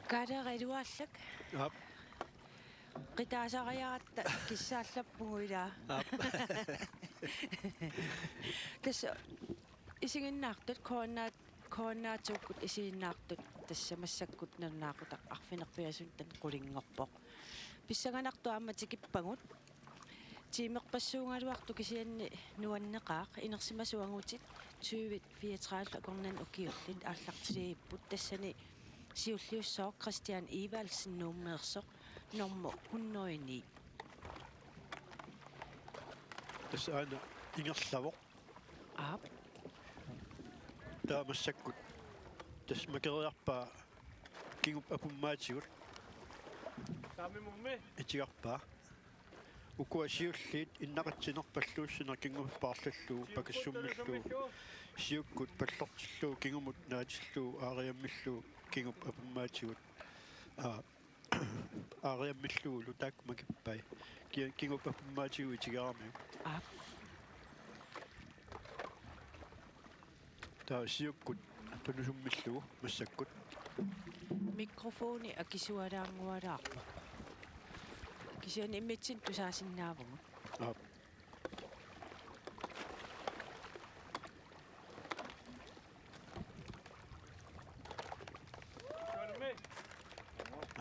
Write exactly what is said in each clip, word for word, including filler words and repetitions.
Kaaleq iluaallak. Aap. Qitaasariaratta kissaallappugut ilaa. Aap. Tassa isiginnaartut, K N A, K N A-tukkut isiginnaartut, tassa massakkut nalunaaqutaq arfineq-pingasunut taanna qulinngorpoq. Pissanganartut aamma tikippagut. Tiimerpassuugaluartoq kisianni nuanneqaaq, inersimasut angutit tyve fireogtredive akornanni ukiullit aallartilerput, tassani siulliussooq Christian Evaldsen Nuummeersoq, normu hundrede ni. Tassa aana ingerlavoq. Aap. Taava massakkut tassa makeriarpaa kingup apummaatigut. Saamimummi. Itigarpaa. Ukua siulliit innaqatsinerpalluussineq kinguarpaarlallugu pakassummillugu. Siukkut pallortillugu kingumut naatillugu aariammillugu kingup apummaatigut. Aa, aariammillugulu taakku makippai. Ki-, kingup apummaatigut itigaramiuk. Aap. Taava siukkut tunusummillugu massakkut. Mikrofoni akisualaanngualaarpoq. Kisianni immitsinnut tusaasinnaavugut. Aap.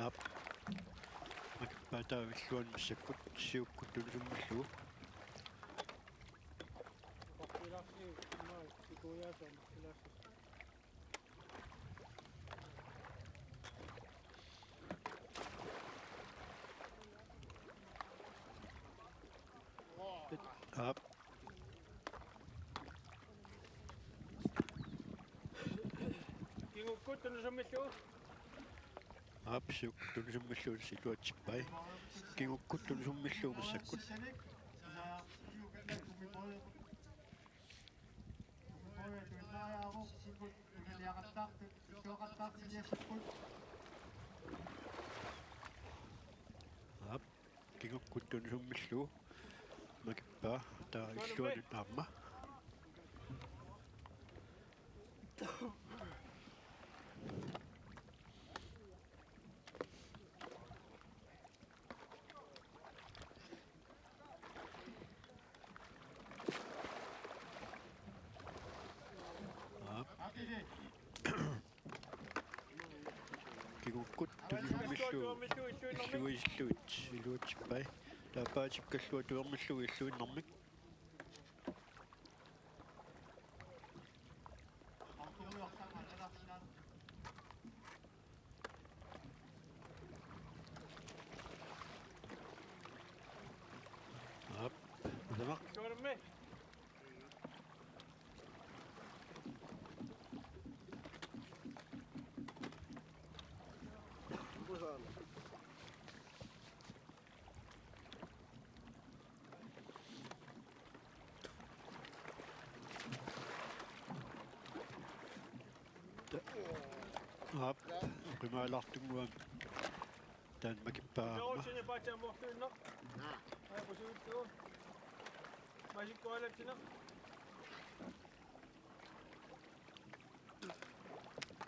Aap. Makippai taava illuanut massakkut siukkut tunusummillugu. Aap. Kingukkut tunusummillugu. Aap, siukkut tunusummillugu iluatsippai. Kingukkut tunusummillugu massakkut. Aap, kingukkut tunusummillugu. Makippai taava illuanut aamma. Aap. Kingukkut tunusummillugu illuisillugit iluatsippai. Taava paatip kalluat tuermillugu illuinnarmik. Aap, usamak. Aap, oqimaalaartunnguamik taanna makippai aamma. Uutsinni paatsi ammortuinnaq. Naa. Ai, qusuuttu. Masikkualatsinnaq.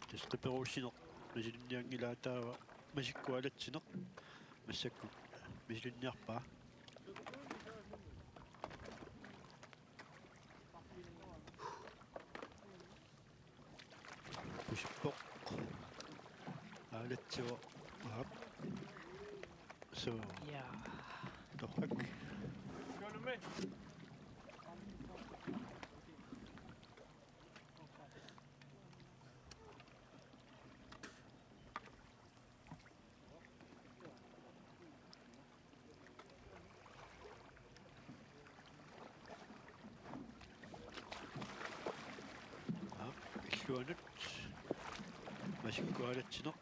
Tassa qiperuussineq misilinnianngilaa, taava masikkualatsineq massakkut misilinniarpaa. Pusippoq. Aalatsivoq. Aap. Suu. Ja. Torrak. Aap, illuanut masikkualatsineq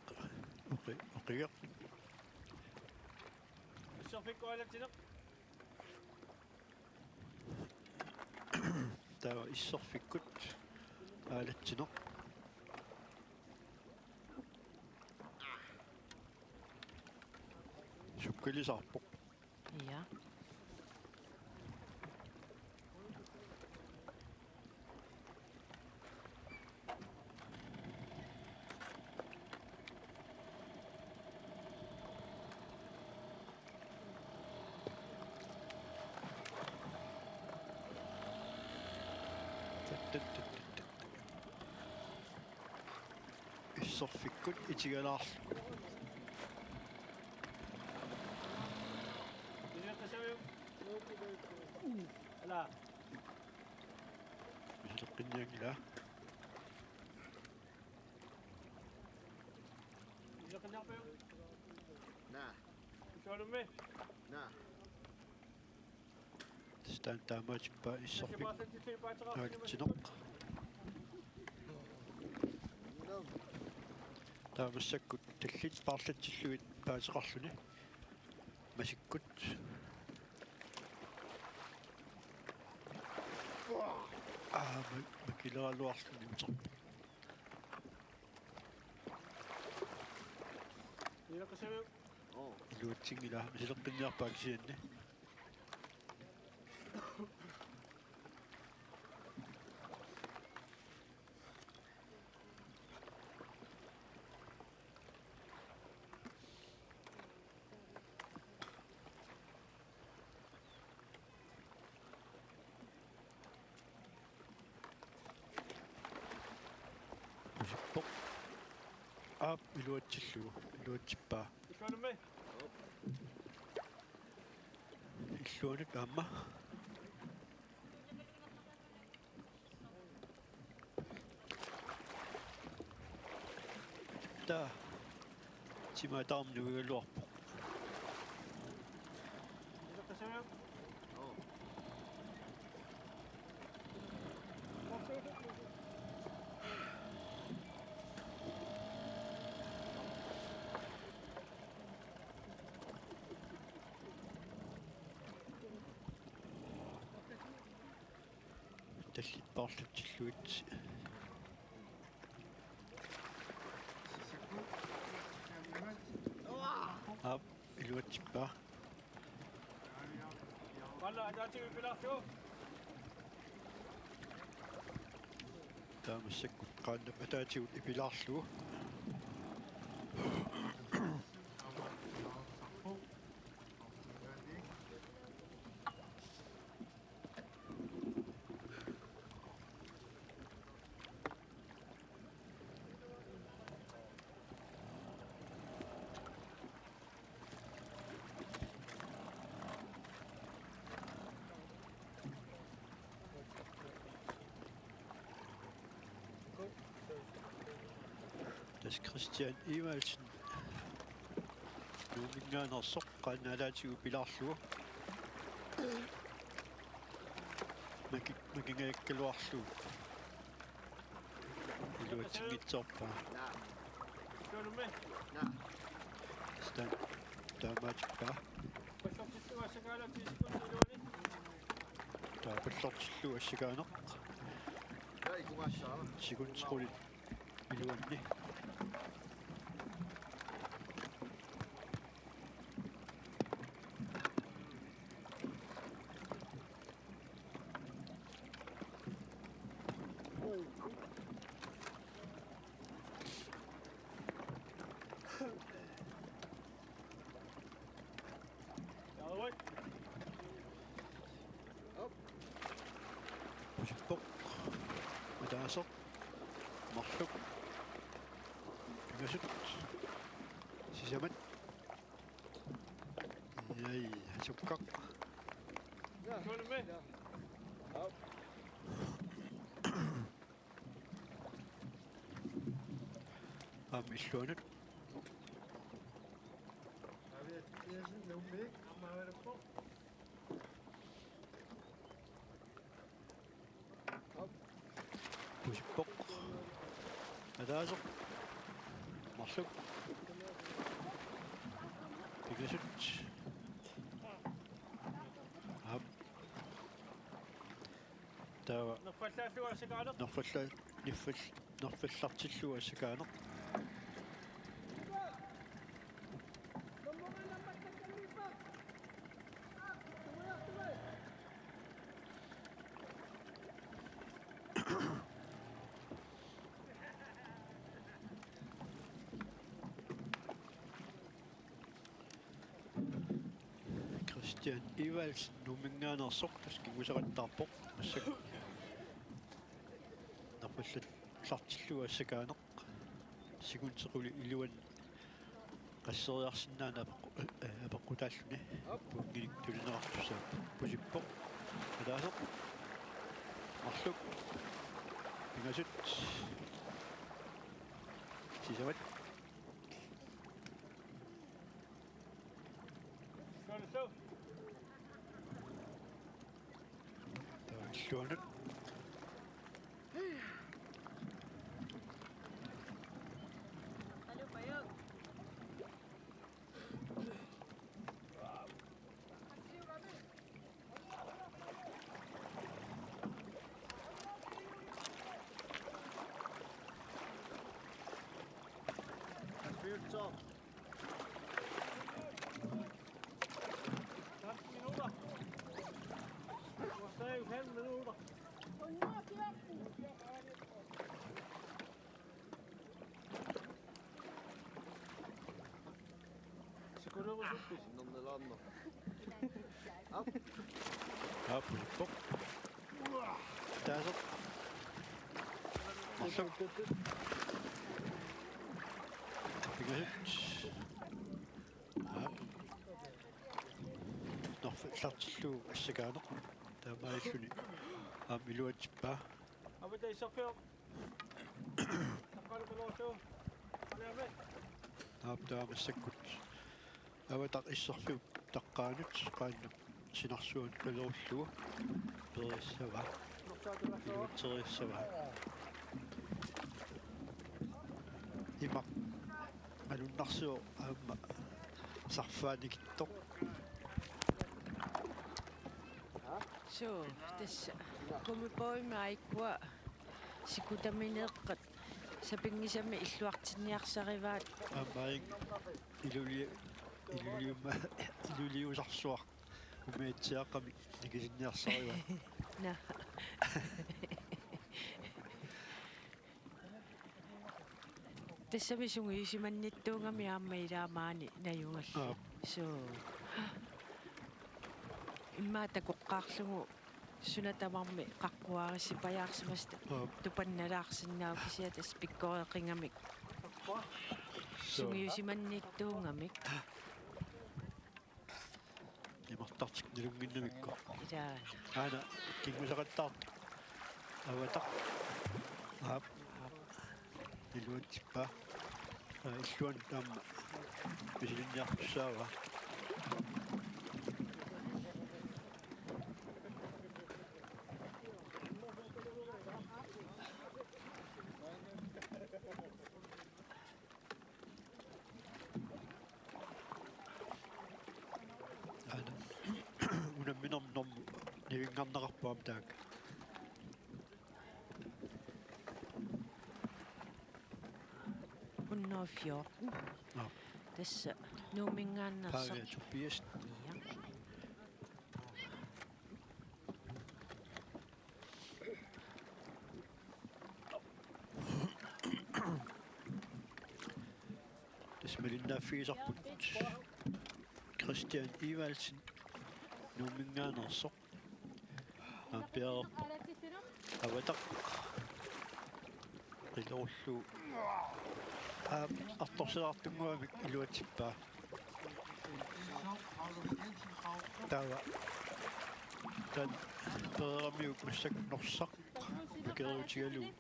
oqi-, oqigeq. Isserfikkualatsineq. Taava isserfikkut aalatsineq. Sukkalisaarpoq. Ja. Tut, tut, tut, tut. Isserfikkut itigalaarlugu. Misileqqinnianngilaa. Misileqqinniarpiuk? Naa. Usualummi? Naa. Tassa taanna taamaatippaa isserfik aalitsineq. Taava massakkut tallit paarlatsillugit paaseqarluni. Masikkut. Aa, ma-, makileraluarluni uterput. Iluatsinngilaa, misileqqinniarpaa kisianni. Pusippoq. Aap, iluatsillugu, iluatsippaa. Illuanut aamma. Taa. Timaat taarmik nuigaluarpoq. Tallit paarlatsillugit. Aap, iluatsippaa. Taava massakkut qaannap ataatigut ipilaarlugu. Tassa Christian Evaldsen Nuumminngaanneersoq qaannap ataatigut ipilaarlugu. Maki-, makingajakkaluarlugu. Iluatsinngitsoorpaa. Naa. Naa. Stan. Taamaatippaa. Taava pallortillugu assakaaneq. Sekundit qulit iluanni. Pusippoq. Ataaseq. Marluk. Pingasut. Sisamat. Jai, sukkaq. Aamma illuanut. Pusippoq. Ataaseq. Marluk. Pingasut. Aap. Taava. Nerfallaallugu assakaaneq. Nerfalla-, niffal-, nerfallartillugu assakaaneq. Christian Evaldsen Nuumminngaanneersoq tassa kinguseqattaarpoq massakkut. Pallattartillugu assakaaneq. Siguntequli iluani qasseriarsinnaaneq apeqqu-, eh, apeqqutaalluni. Pointinik tunineqartussaavoq. Pusippoq. Ataaseq. Marluk. Pingasut. Sisamat. Taava illuanut. Femten minutter. Du har stadig fem minutter. Psykologisk. Sinnernilaarneq. Aap. Aap, pop. Ataaseq. Marluk. Pingasut. Aap. Nerfallartillugu assakaaneq. Taamaalilluni aamma iluatsippaa. Aamma tassarfiup. Taqqalu piloortu. Aliame. Aap, taava massakkut. Avataq isserfiup taqqaanut qaannap sinarsuanut qilerullugu. Periassavaa. Iluatseriassavaa. Imaq malunnarsivoq aamma sarfaanikittoq. Suu, tassa. Gummibådimi aajuku sikutamineeqqat sapinngisamik illuartinniarsarivaat. Aamma iluliu-, iluliuma-, iluliusarsuaq umiatsiaqqamik nikisinniarsarivaat. Naa. Tassami sungiusimannittuugami aamma ilaa maani najugallit. Aap. Suu. Immaqa takoqqaarlugu suna tamarmi qaqquaarisipajaarsimasut. Aap. Tupannalaarsinnaavoq kisianni tassa pikkoreqigamik. Suu. Sungiusimannittuugamik. Imartartik nalunnginnamikku. Ilaana. Aana, kinngusaqattaartoq. Avataq. Aap. Iluatsippaa. Aa, illuanut aamma misilinniartussaavaa. Aana. Unamminermi normu nivinngarneqarpoq aamma taakku. Hundrede og fjorten. Nå. Tassa Nuumminngaanneersoq. Pavia Tobiassen. Ja. Tassa malinnaaffigisarput Christian Evaldsen Nuumminngaanneersoq. Aamma piareerpoq. Avataq. Qilerullugu. Aap, artorsilaartunnguamik iluatsippaa. Taava. Taanna pereeramiuk massakkut Norsaq. Makeriutigalugu.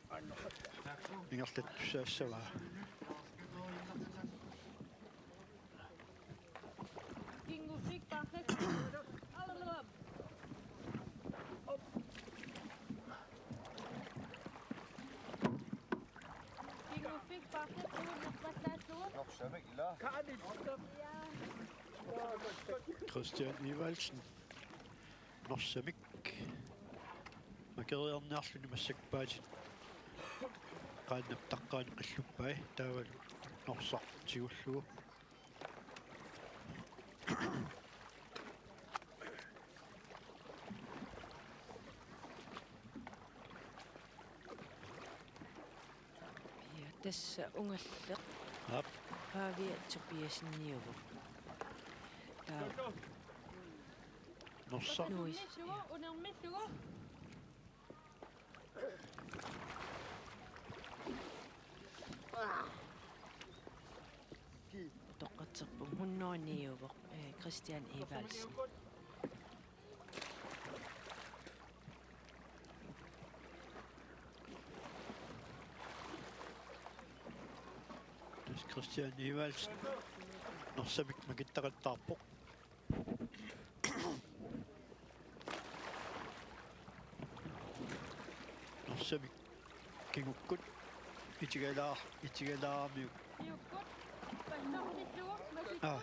Ingerlattussaassavaa. Kinguffik Parret. Kinguffik Parret, uunnerpallaassugut. Norsamik ila. Christian Evaldsen. Norsamik. Makeriarniarluni massakkut paatit. Qaannap taqqaani qilluppai taavalu Norsaq tigullugu. Ja, tassa ungalleq. Aap. Pavia Tobiasseniuvoq. Taava. Norsaq. Nuis. Unermillugu, unermillugu. Serpum hundrede niuvoq, eh, Christian Evaldsen. Tassa Christian Evaldsen. Norsamik makittaqattaarpoq. Norsamik kingukkut itigalaar-, itigalaaramiuk. Kingukkut. Aa.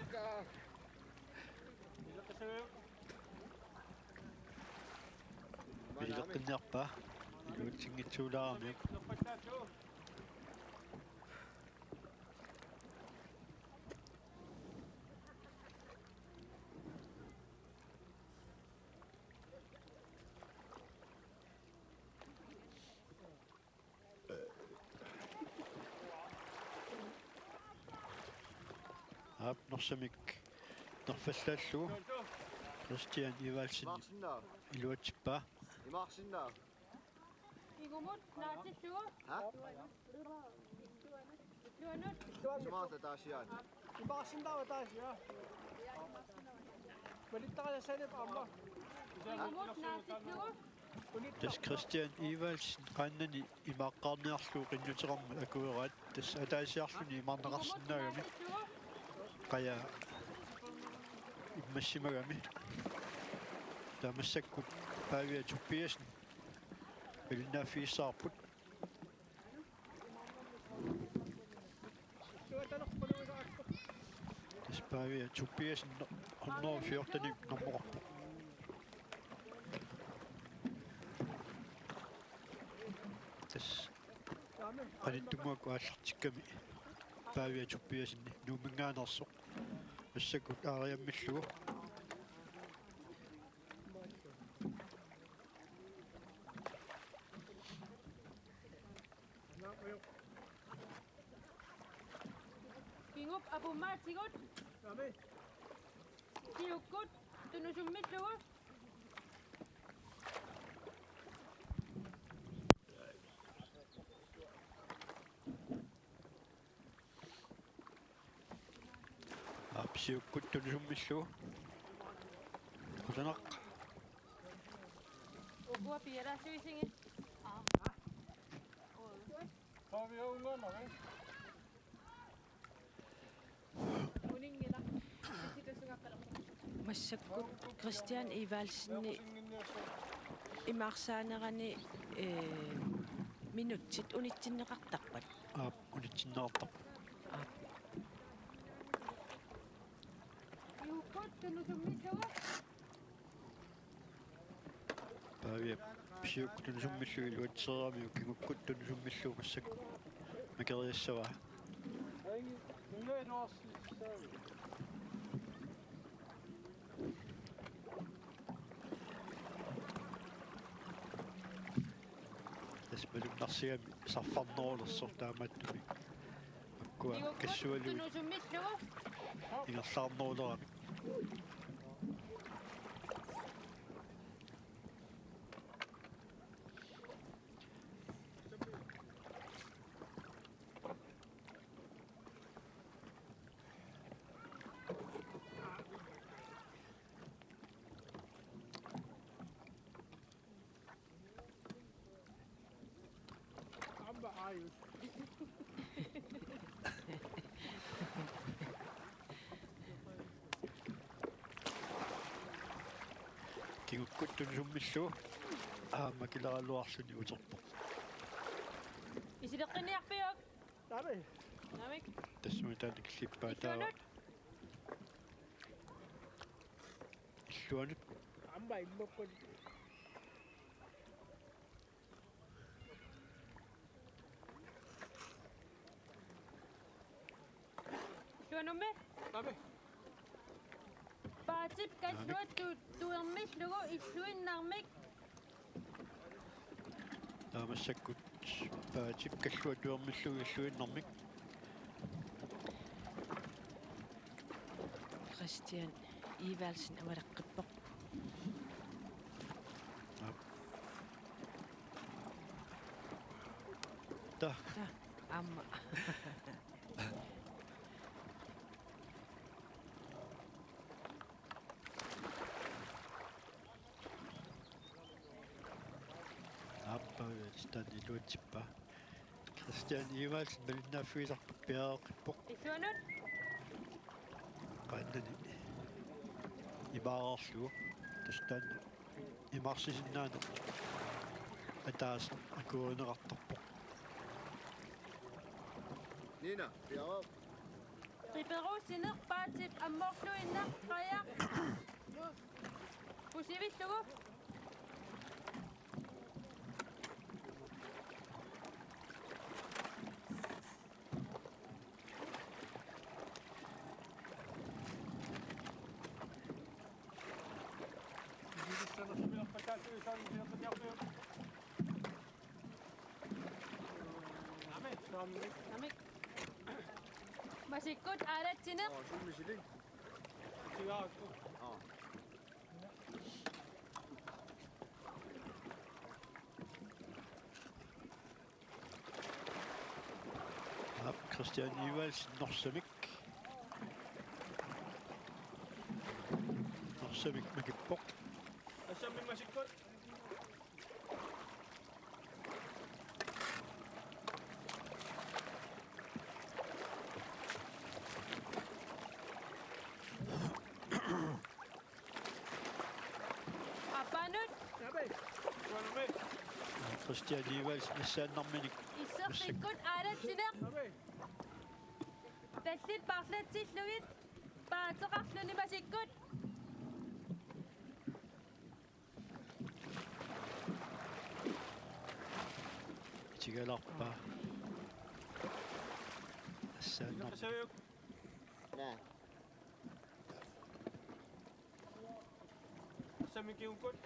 Misileqqinniarpaa. Iluatsinngitsuulaaramiuk. Aap, Norsamik nerfallaallugu. Christian Evaldsen iluatsippaa. Imaarsinnaa. Igumut naatillugu. Ha? Illuanut. Illuanut. Sumaarta taasiaat. Imaarsinnaa taasiaa. Malittariassaanip aamma. Igumut naatillugu. Tassa Christian Evaldsen qaannani imaaqqaarniarlugu qinnuteqarmat akueraat, tassa ataasiarluni imaarneqarsinnaagami. Qaja immassimagami. Taava massakkut Pavia Tobiassen malinnaaffigissavarput. Tassa Pavia Tobiassen hundrede fjorten nummeroq. Tassa qanittunnguakkut aallartikkami Pavia Tobiassen Nuumminngaanneersoq. Massakkut aariammillugu. Kingup apummaatigut. Siukkut tunusummillugu. Aap, siukkut tunusummillugu. Kusanaq. Ukua pialaassuisigit. Massakkut Christian Evaldsenip imaarsaanerani, eh, minutsit unitsinneqartarpat. Aap, unitsinneqartarpoq. Aap. Iukkut tunusummillugu. Pavia siukkut tunusummillugu iluatsereeramiuk kingukkut tunusummillugu massakkut makeriassavaa. Tassa malunnarsigami sarfarnerulersoq taamaattumik. Makkua kassualuit. Tunusummillugu. Ingerlaarneruleramik. Aamma aajuna. Kingukkut tunusummillugu aamma kileraluarluni uterpoq. Isileqqinniarpiuk? Taamai. Naamik. Tassami taanna killippaat taava. Illuanut. Illuanut. Aamma immukkut. Illuanummi? Taamai. Paatip kalluat tu-, tuermillugu illuinnarmik. Taava massakkut Paatip kalluat tuermillugu illuinnarmik. Christian Evaldsen avaleqqippoq. Aap. Ta. Ta. Aamma. Taanna iluatsippaa. Christian Evaldsen malinnaaffigisarput piareeqqippoq. Illuanut. Qaannani imaararlugu. Tassa taanna imaarsisinnaaneq ataaseq akuerineqartarpoq. Nina, piareeq. Qiperuussineq paatip ammorluinnaq qajaq. Pusivillugu. Namik. Masikkut aalatsineq. Aa, summi sili. Sigaakku. Aa. Aap, Christian Evaldsen Norsamik. Norsamik makippoq. Assammik masikkut. Apanut. Christian Evaldsen assaannarminik. Isserfikkut aalatsineq. Tallit parlatsillugit paateqarluni masikkut. Itigalarpaa. Assaannar. Naa. Sammy Kiunkut.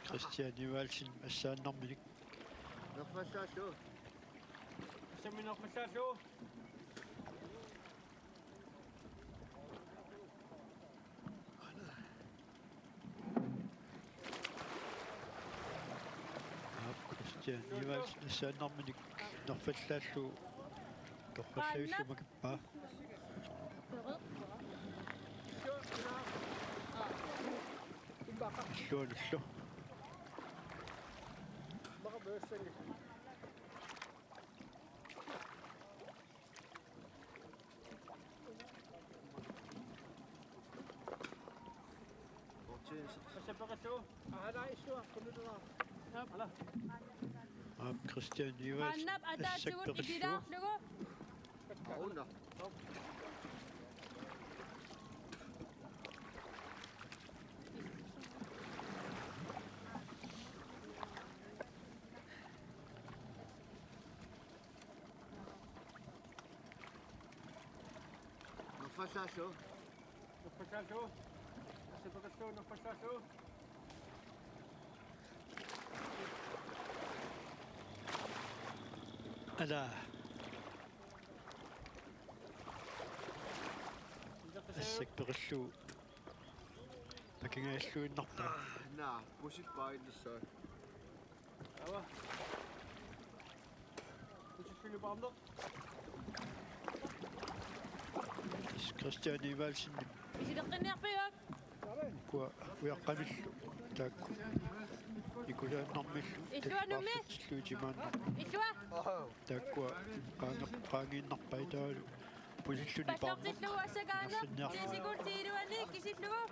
Christian Evaldsen assaannarminik. Nerfallaallu. Sammy nerfallaallu. Aap, Christian Evaldsen assaannarminik nerfallaallu torrallavilluma kippaa. Illuanullu. Aap, Christian Evaldsen. Maannap ataatigut assak peqillugu. Ikilaarlugu. Auna. Nerfallaallu. Nerfallaallu. Assapeqallu nerfallaallu. Ala. Assak peqillugu. Pakingajalluinnarpaa. Naa, pusit paaginnissaa. Ava. Pusilluni paarneq. Christian Evaldsen. Isileqqinniarpiuk? Kua ujaqqamillu taakku. Ikulaannarmillu. Illuanumi. Taakku paarlatsillugu timaannaq. Illua. Taakkua qaange-, qaangiinnarpai taavalu. Pusilluni paarneq. Passertillugu assakaaneq. Nerfalliarlugu. Ti sekundit iluanni kisillugu.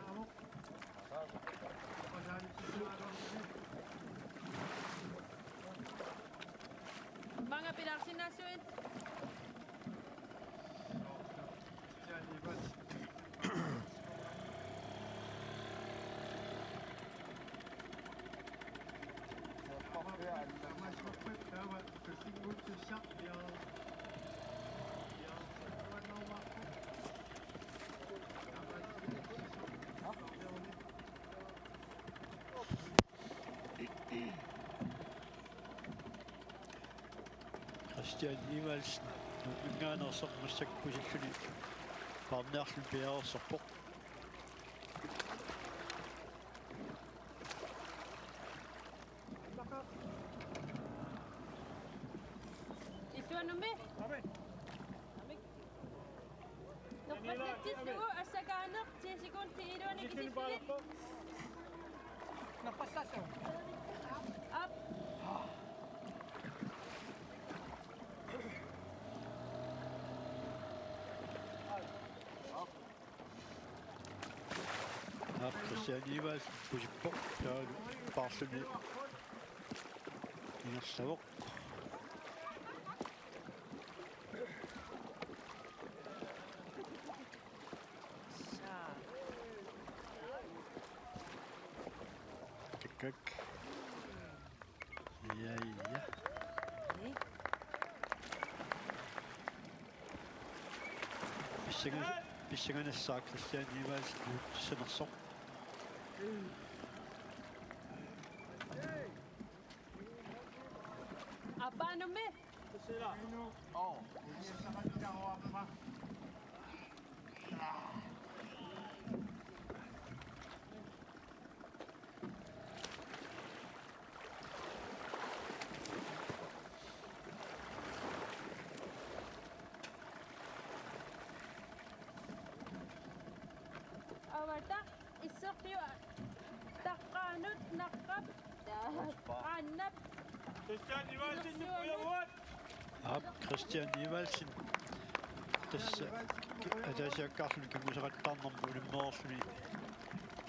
Maanga pilaarsinnaassuit. Christian Christian Evaldsen, Nuumminngaanneersoq, massakkut pusilluni paarniarluni piareersorpoq. Illuannummi. Nerpallatsillugu assakaaneq ti sekundit iluani kisitsissutit. Nerpallallugu. Aap. Aap, Christian Evaldsen pusippoq, taavalu paarluni ingerlavoq. Kak, kak. Ja, ja. Ni. Pissangan-, pissanganassaaq Christian Evaldsen nuuttussanersoq. Aappaanummi. Avataq issorfiup taqqaanut naqqap. Aannap. Christian Evaldsen, ilersuanut. Aap, Christian Evaldsen. Tassa ataasiakkaarluni kanngusaqattaarnermut unammereerluni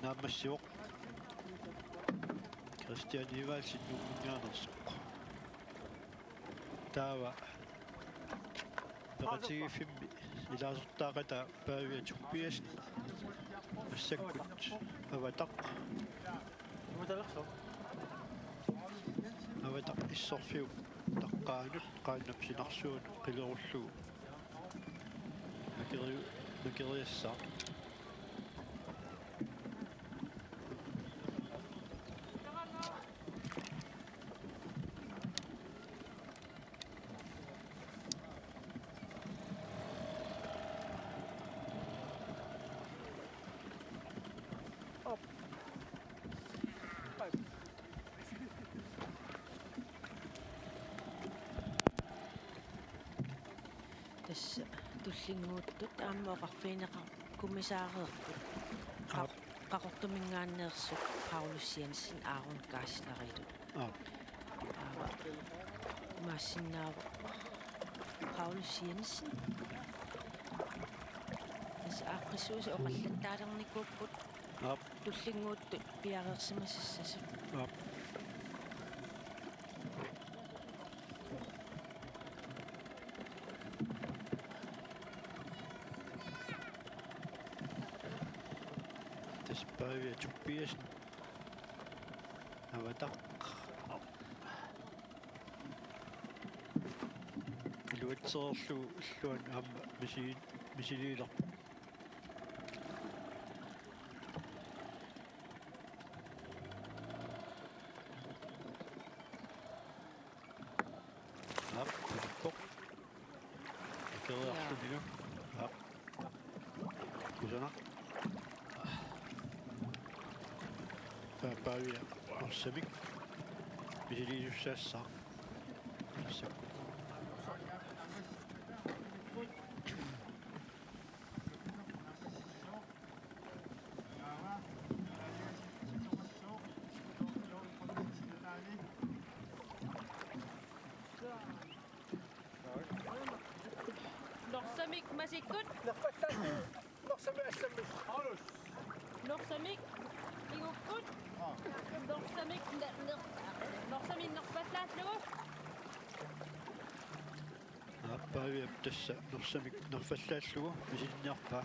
naammassivoq. Christian Evaldsen Nuumminngaanneersoq. Taava peqatigiiffimmi ilaasortaaqataa Pavia Tobiassen, massakkut Avataq. Avataq issorfiup taqqaanut qaannap sinarsuanut qilerullugu makeri-, makeriassaaq. Tassa tullinnguuttut aamma oqarfigineqarpoq kommissaareerput. Aap. Qaqortuminngaanneersut Paulus Jensen, Aaron Geislerillu. Aap. Taava imaassinnaavoq Paulus Jensen. Tassa aaqqissuussat oqallattaalernikuupput. Aap. Tullinnguuttut piareersimasassasut. Aap. Tassa Pavia Tobiassen. Avataq. Iluatsereerlugu illuanut aamma misi-, misiliilerpoq. Aap, aappoq. Ikeriarlunilu. Aap. Kusanaq. Pa-, Pavia Norsamik misiliisussaassaaq. Massakkut. Norsamik masikkut. Norsamik assammik. Norsamik kigukkut. Aa. Norsamik ne-, ne-, Norsamik nerfallaallugu. Aap, Paviap tassa Norsamik nerfallaallugu misilinniarpaa.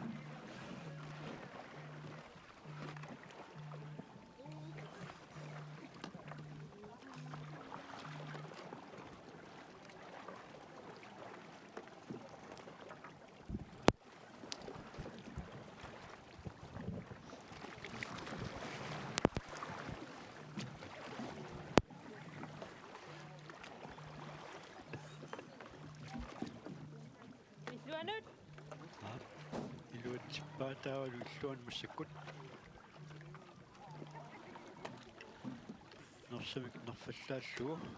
Tippaa taavalu illuanut massakkut. Nersamik nerfallaallugu.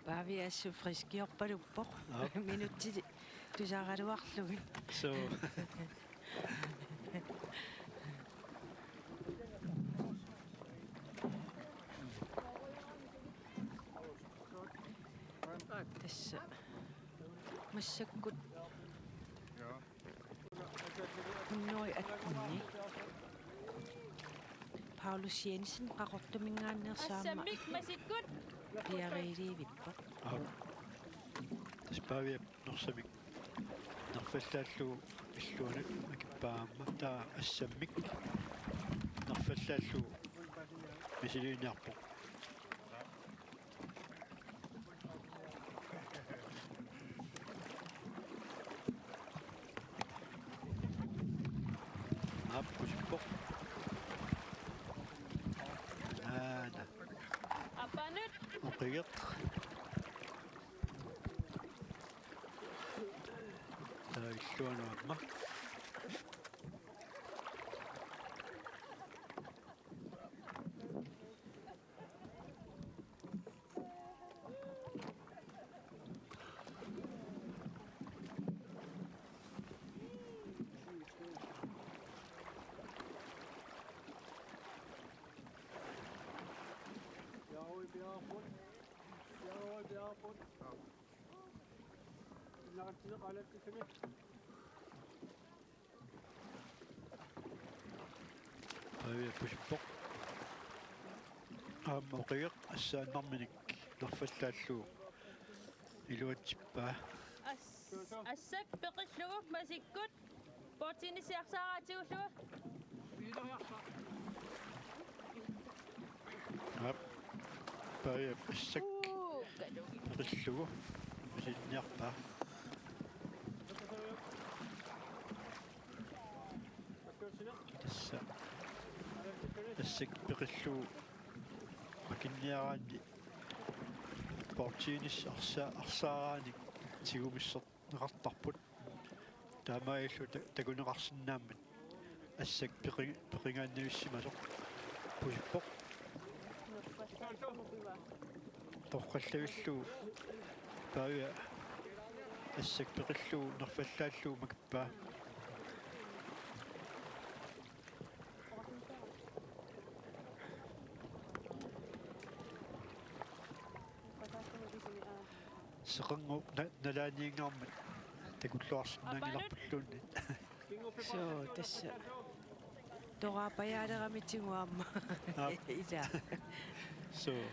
Paavi assut friskiorpaluppoq. Aap. Minutsit tusaraluarlugit. Suu. Tassa massakkut hundrede atten. Paulus Jensen Qaqortuminngaanneersoq aamma. Assammik masikkut. Piariiliivippoq. Aap. Tassa Paaviap nersamik nerfallaallugu illuanut makippaa aamma. Taava assammik nerfallaallugu misiliiniarpoq. Aap, pusippoq. Aana. Apanut. Oqigeq. Taava illuanut aamma. Paavi pusippoq. Aamma oqigeq assaannarminik nerfallaallugu iluatsippaa. As-, assak peqillugu masikkut. Bordtennis arsaaraa tigullugu. Aap. Paaviap assak. Uu, kalu. Peqillugu misiliiniarpaa. Tassa. Assak peqillugu makinniaraanni bordtennis arsa-, arsaaraanik tigumissorneqartarput. Taamaalilluta-, takuneqarsinnaammat assak peqi-, peqingaannavissimasoq. Pusippoq. Torrallavillugu Paavia assak peqillugu nerfallaallugu makippaa. Seqernup na-, nalaaniinngaarmat takulluarsinnaanngilarpulluunniit. Suu, tassa. Toraapajaalerami tiguaamma. Aap. Ila. Suu.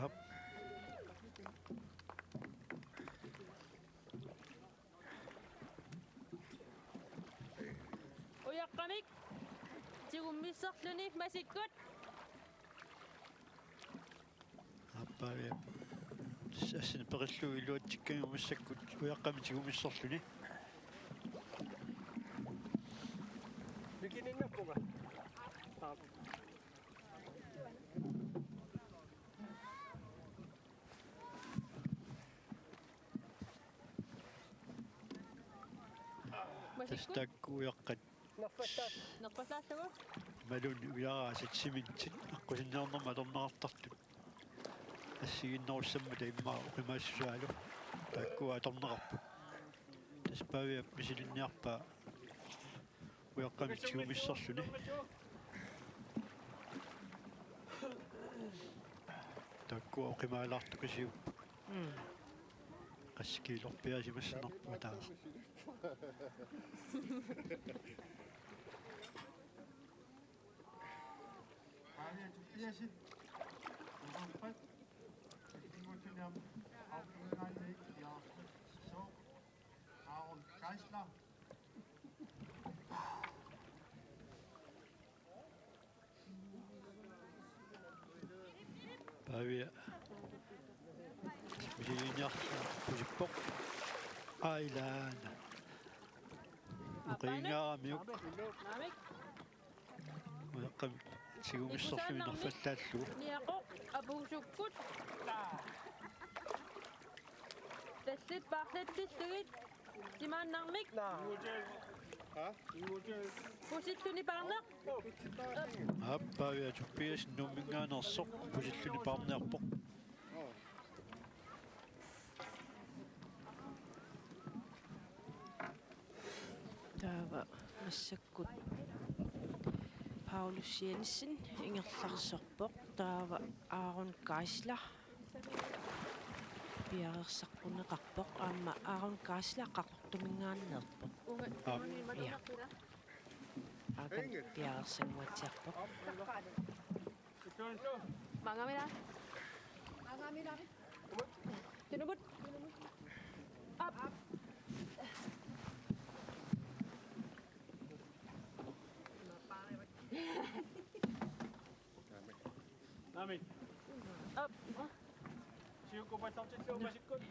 Aap. Ujaqqamik tigummissorluni masikkut. Aap, Paavia. Assani peqillugu iluatsikkami massakkut ujaqqamik tigummissorluni. Mikininngappunga. Aap. Masikkut. Tassa taakku ujaqqat. Nerfallaallugu. Imaluunniit ujaraasat simintit aqqusinnernermut atorneqartartut. Assigiinnerussammata immaqa oqimaassusaalu. Taakkua atorneqarput. Tassa Paaviap misiliiniarpaa ujaqqamik tigummissorluni. Taakkua oqimaalaartukasiupput. Mm. Askiilorpiarisimassanerput taava. Aaron Geisler. Pavia. Misiginiarlugu pusippoq. Ailaana. Oqiingaaramiuk. Ujaqqami tigumissorluni nerfallaallugu. Niaqoq apuusukkut. Tallit paarlatsillugit. Timaannarmik. Pusilluni paarneq. Aap, Pavia Tobiassen Nuumminngaanneersoq pusilluni paarniarpoq. Taava massakkut Paulus Jensen ingerlarsorpoq, taava Aaron Geisler piareersaqquneqarpoq, aamma Aaron Geisler Qaqortuminngaanneerpoq. Aap. Ja. Aaron piareersannguatsiarpoq. Maangamila. Tunumut. Op. Naamik. Op. Siukkut paatsortillugu masikkut.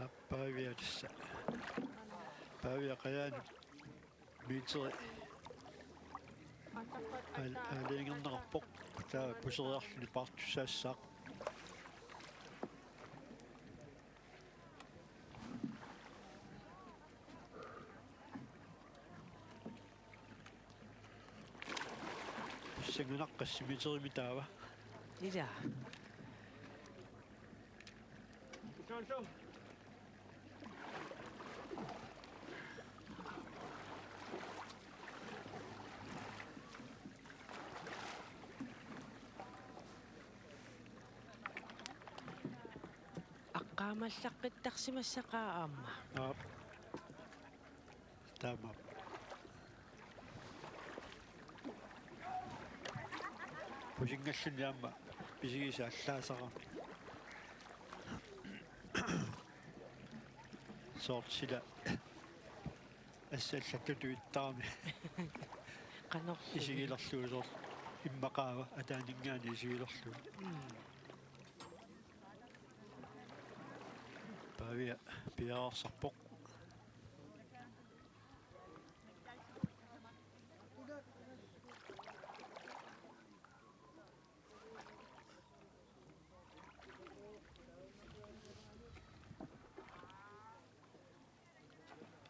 Aap, Pavia tassa. Pavia qajaanut. Meteri. Aal-, aalajangerneqarpoq. Taava puseriarluni paartussaassaaq. Pissanganaq qassit meterimik taava. Ila. Aqqaamallaqqittarsimassaqaaq aamma. Aap. Taamaappoq. Pusinngalluni aamma pisigisat allaasarami. Soorlu sila assut allattutuittarami. Qanorlu. Isigilerlugu soorlu immaqaava ataaninngaanniit isigilerlugu. Mm. Pavia piareersarpoq.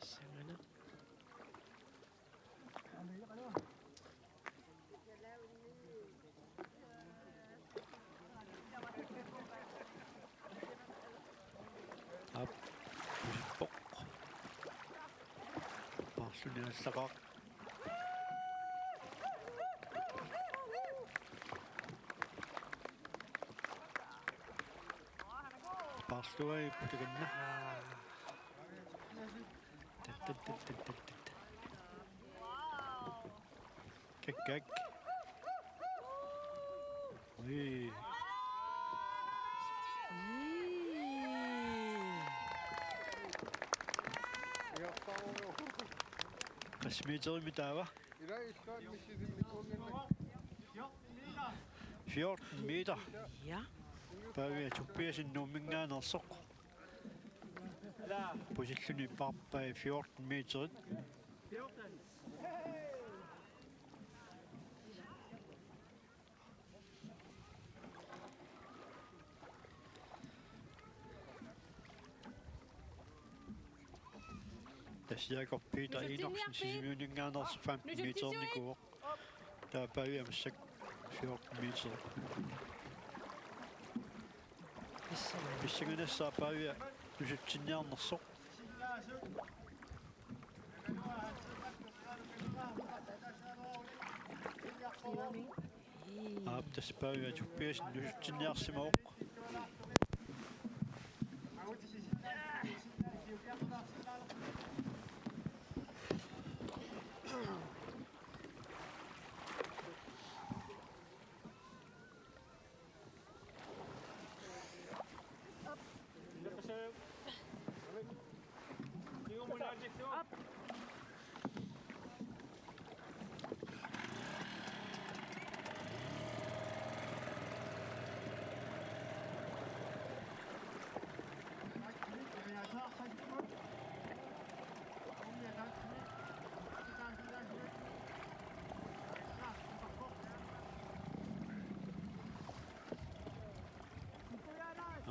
Pissanganaq. Aap, pusippoq. Paarluni aallaqaaq. Paarluarput takanna. Tat, tat, tat. Kak, kak. Ui. Ui. Qassit meterimik taava? Fjorten meter. Ja. Pavia Tobiassen Nuumminngaanneersoq. Pusilluni paarpai fjorten meterit. Tassa Jakob Peter Enoksen Sisimiuninngaanneersoq femten meternikuuvoq. Taava Pavia massakkut fjorten meter. Pissanganassaaq Paavia nusutsinniarnersoq. Aap, tassa Paavia Tobiassen nusutsinniarsimavoq.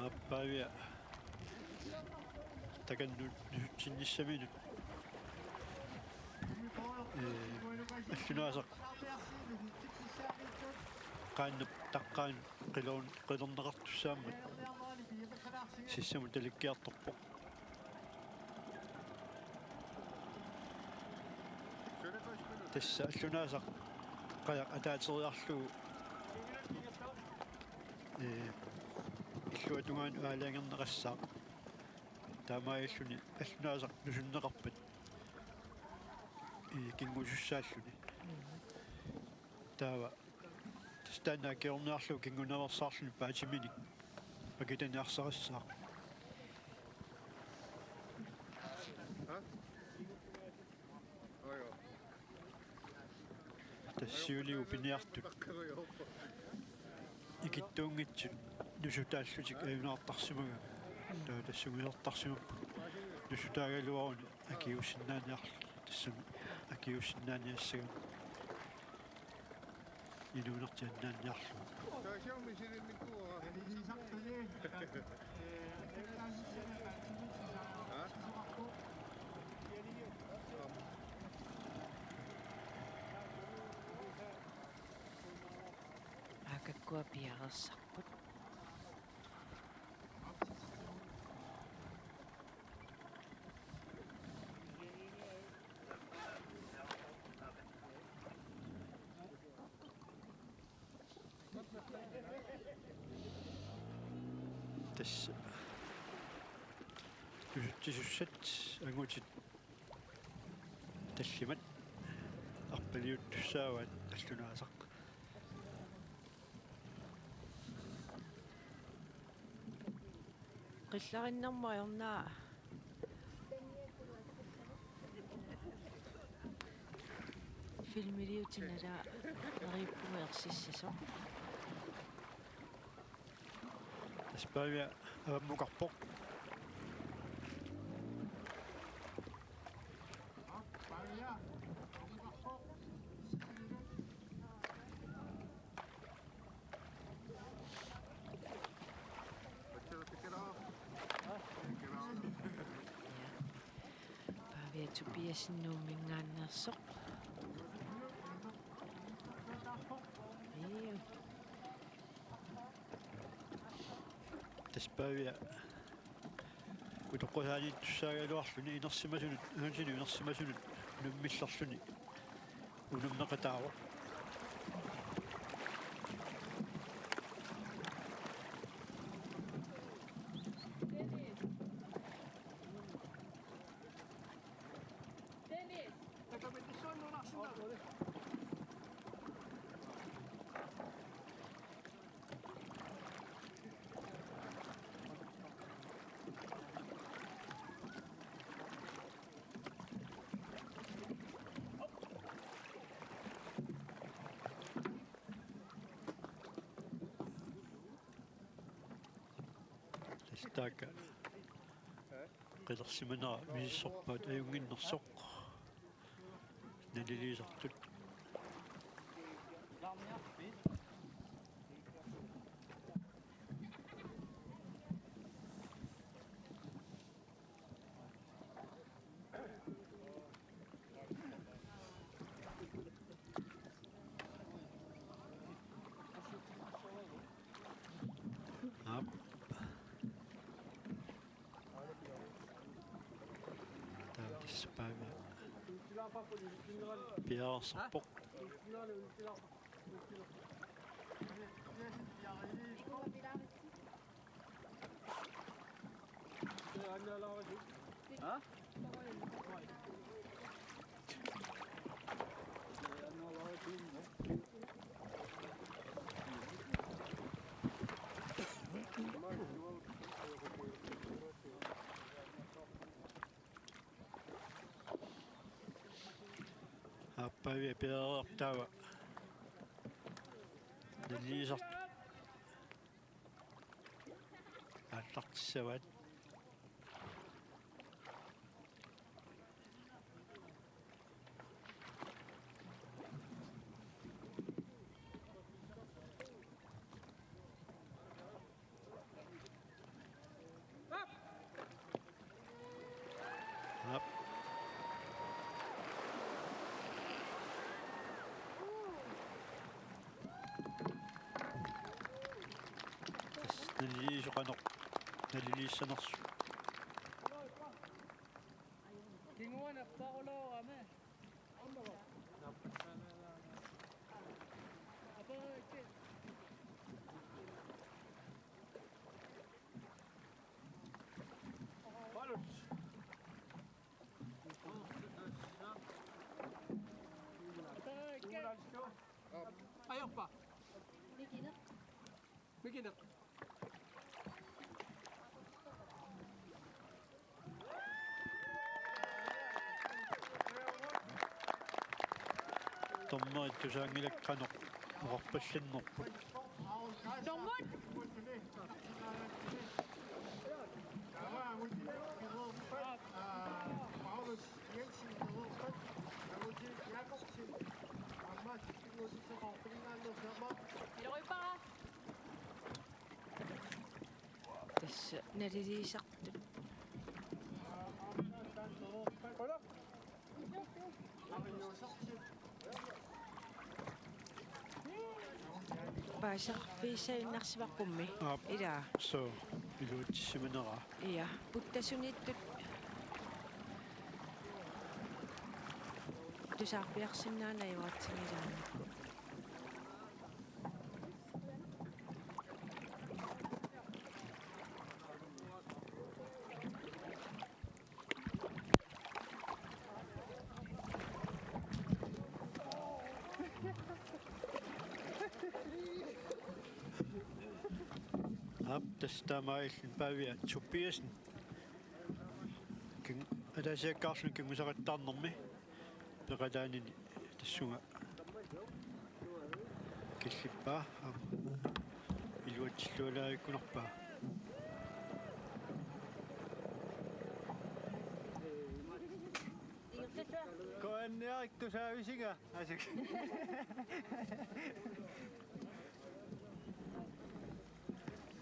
Aap, Paavia takanna nusutsinnissaminut. Ee, allunaasaq qaannap taqqaanut qilorn-, qilorneqartussaammat sissamut talikkiartorpoq. Tassa allunaasaq qajaq ataateriarlugu, ee, illuatungaanut aalajangerneqassaaq. Taamaalilluni allunaasaq nusunneqarpat, ee, kingusussaalluni. Taava tassa taanna akiorniarlugu kingunaveersaarluni paatiminik pakitaniarsarissaaq. Tassa siuliani piniartut ikittuunngitsut nusutaallutik ajunaartarsimagaat. Taava tassunga isertarsimapput nusutaagaluaruni akiuussinnaaniarl-, tassami akiuussinnaaniassagami. Inuunertiannaanniarlugu. Aakakkua piareersarput. Tassa nusutsisussat angutit tallimat arpaliuttussaavaat allunaasaq. Qillarinnarmut ajornaa filmiliutinala neriuppunga ersissasoq. Tassa Paavia avammukarpoq. Paavia Tobiassen Nuummingaanneersoq. Ii. Tassa Paavia utoqqasaaniittussaagaluarluni inersimasunut, angutinut inersimasunut unammillerluni unammeqataavoq. Tassa taakku qilersimanera misissorpaat ajunnginnersoq. Naliliisartut. Aap. Pavia. Piareersarpoq. Aap, Pavia piareertaava. Naligiisartut aallartissavaat. Aap. Tassa naliliisoq qanoq naliliissanersoq. Kinguaana paarulaarami. Ajorpa. Mikineq. Dommerit tusaanngilakka qanoq oqarpallannerput. Dommut! Iloripara. Tassa naliliisartut. Paasisaqarfigissaginnarsimapput. Aap. Ilaa. Suu, iluatsissimaneraa. Ja, puttasuniittut tusarpiarsinnaanngillat. Aap, tassa taamaalilluni Pavia Tobiassen. Kin-, ataasiakkaarluni kingusaqattaarnermi peqataanini tassunga killippaa, aamma iluatsillualaarikkunarpaa. Koanniarik tusaavisinga asuk.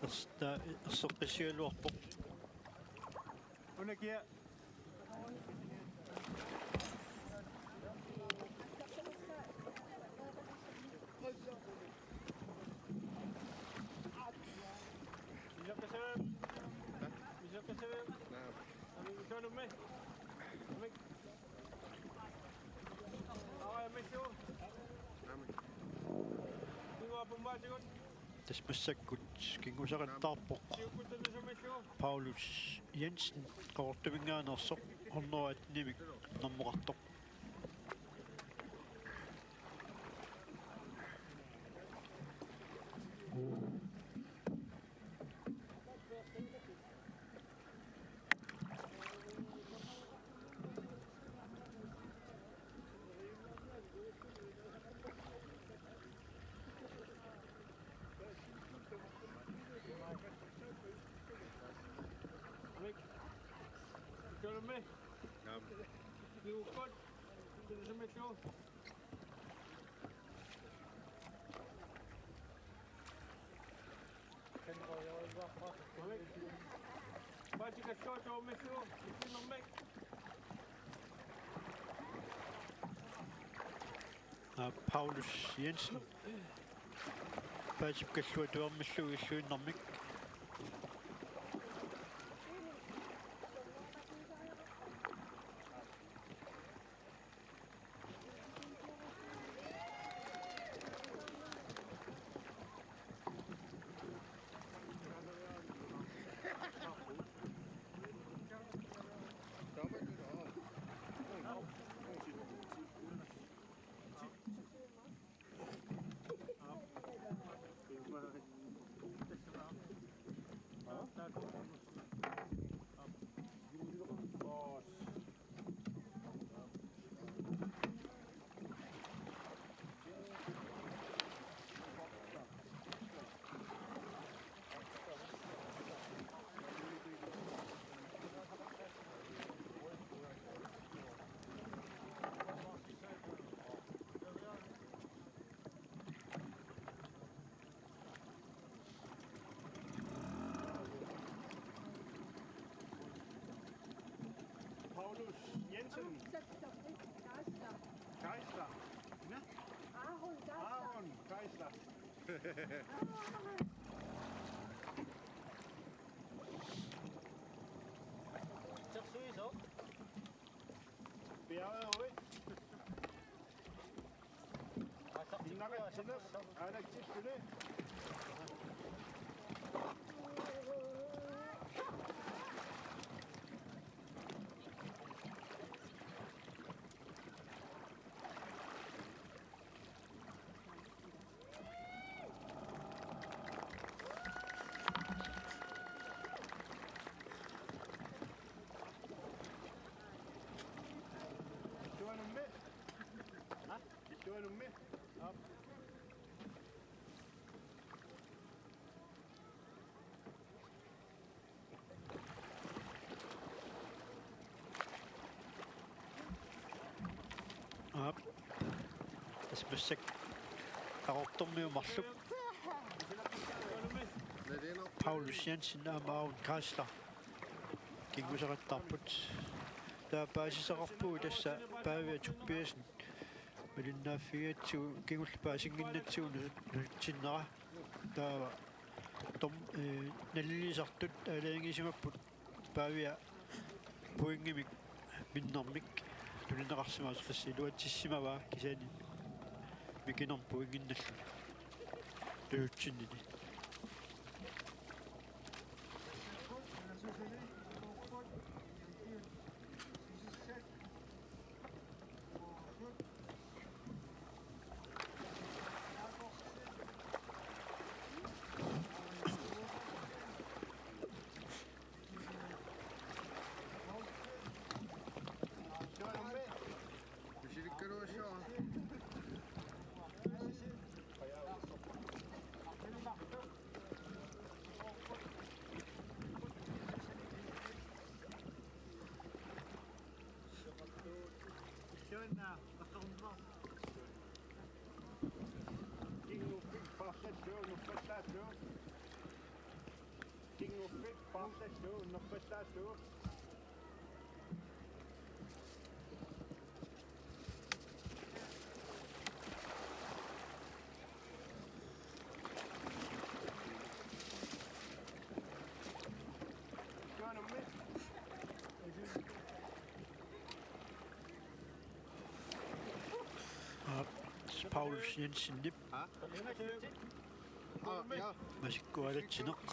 Ersta-, erseqqissigaluarpoq. Unakia. Misoqqisaviuk? Misoqqisaviuk? Naamik. Aamma ikanummi. Aamma. Aamma, missu. Naamik. Iwa pumbaatigut. Tassa massakkut kingusaqattaarpoq Paulus Jensen, Qaqortuminngaanneersoq, hundrede attenimik normoqartoq. Naamik. Aa, Paulus Jensen. Paasip Kalluatuarmillu illuinnarmik. Jensen. Geisler. Nå? Aaron Geisler. Aaron Geisler. Bjerget er rødt. Innaqatsineq, aalaksillugu. Illuanummi? Ha? Illuanummi? Aap. Aap. Tassa massakkut Qaqortormiut marluk Paulus Jensen aamma Aaron Geisler kinguseqattaarput. Taava paasisaqarpugut tassa Pavia Tobiassen. Malinnaaffigigatsigu kingulleq paasinnginnatsigu nus-, nusutsinnera. Taava tom-, eh, nalilisartut aalajangisimapput Pavia pointimik minnermik tunineqarsimaasoq, tassa iluatsissimavaa kisianni mikinermut pointinnallu nusutsinnini. Kinguffik paarlallugu, nerpallaarlugu. Kinguffik paarlallugu, nerpallaarlugu. Aap, Paulus Jensenip. Ha? Aa, ja. Masikkualatsineq.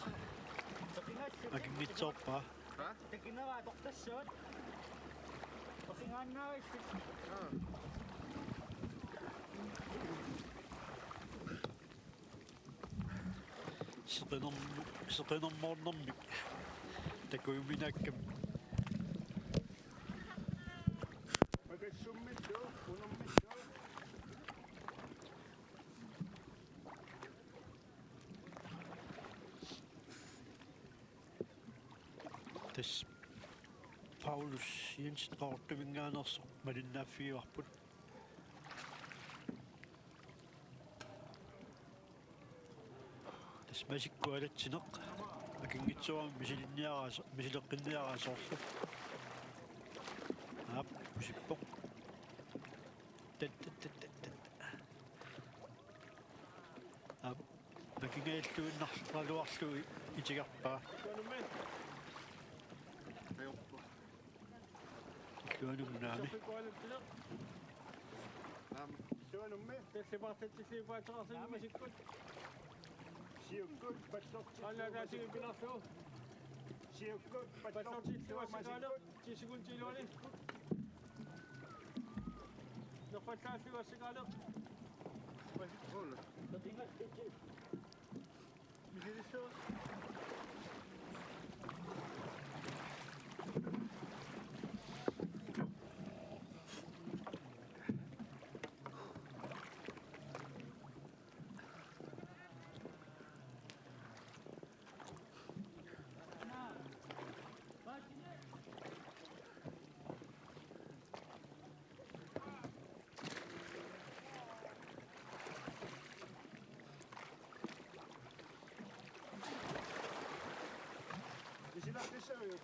Akinngitsoorpaa. Ha? Aa. Seqinerm-, seqinermoornermik takujuminaakkami. Tassa Paulus Jensen Qaqortuminngaanneersoq malinnaaffigivarput. Tassa masikkualatsineq. Akinngitsoorami misilinniaraaso-, misileqqinniaraasoorlu. Aap, pusippoq. Tat, tat, tat, tat, tat. Aap, akingajalluinnarluarlugu itigarpaa. Illuanut naamik. Naamik. Illuanummi. Tassa paartatsillugu paatsoqarluni misikkut. Siukkut, paatsoqarluni. Aana taasiga pilarlugu. Siukkut, paatsoqarluni misikkut. Ti sekundiluani. Nerpallaarlugu assakaaneq. Hold. Misilissua. Misilaqqissaviuk?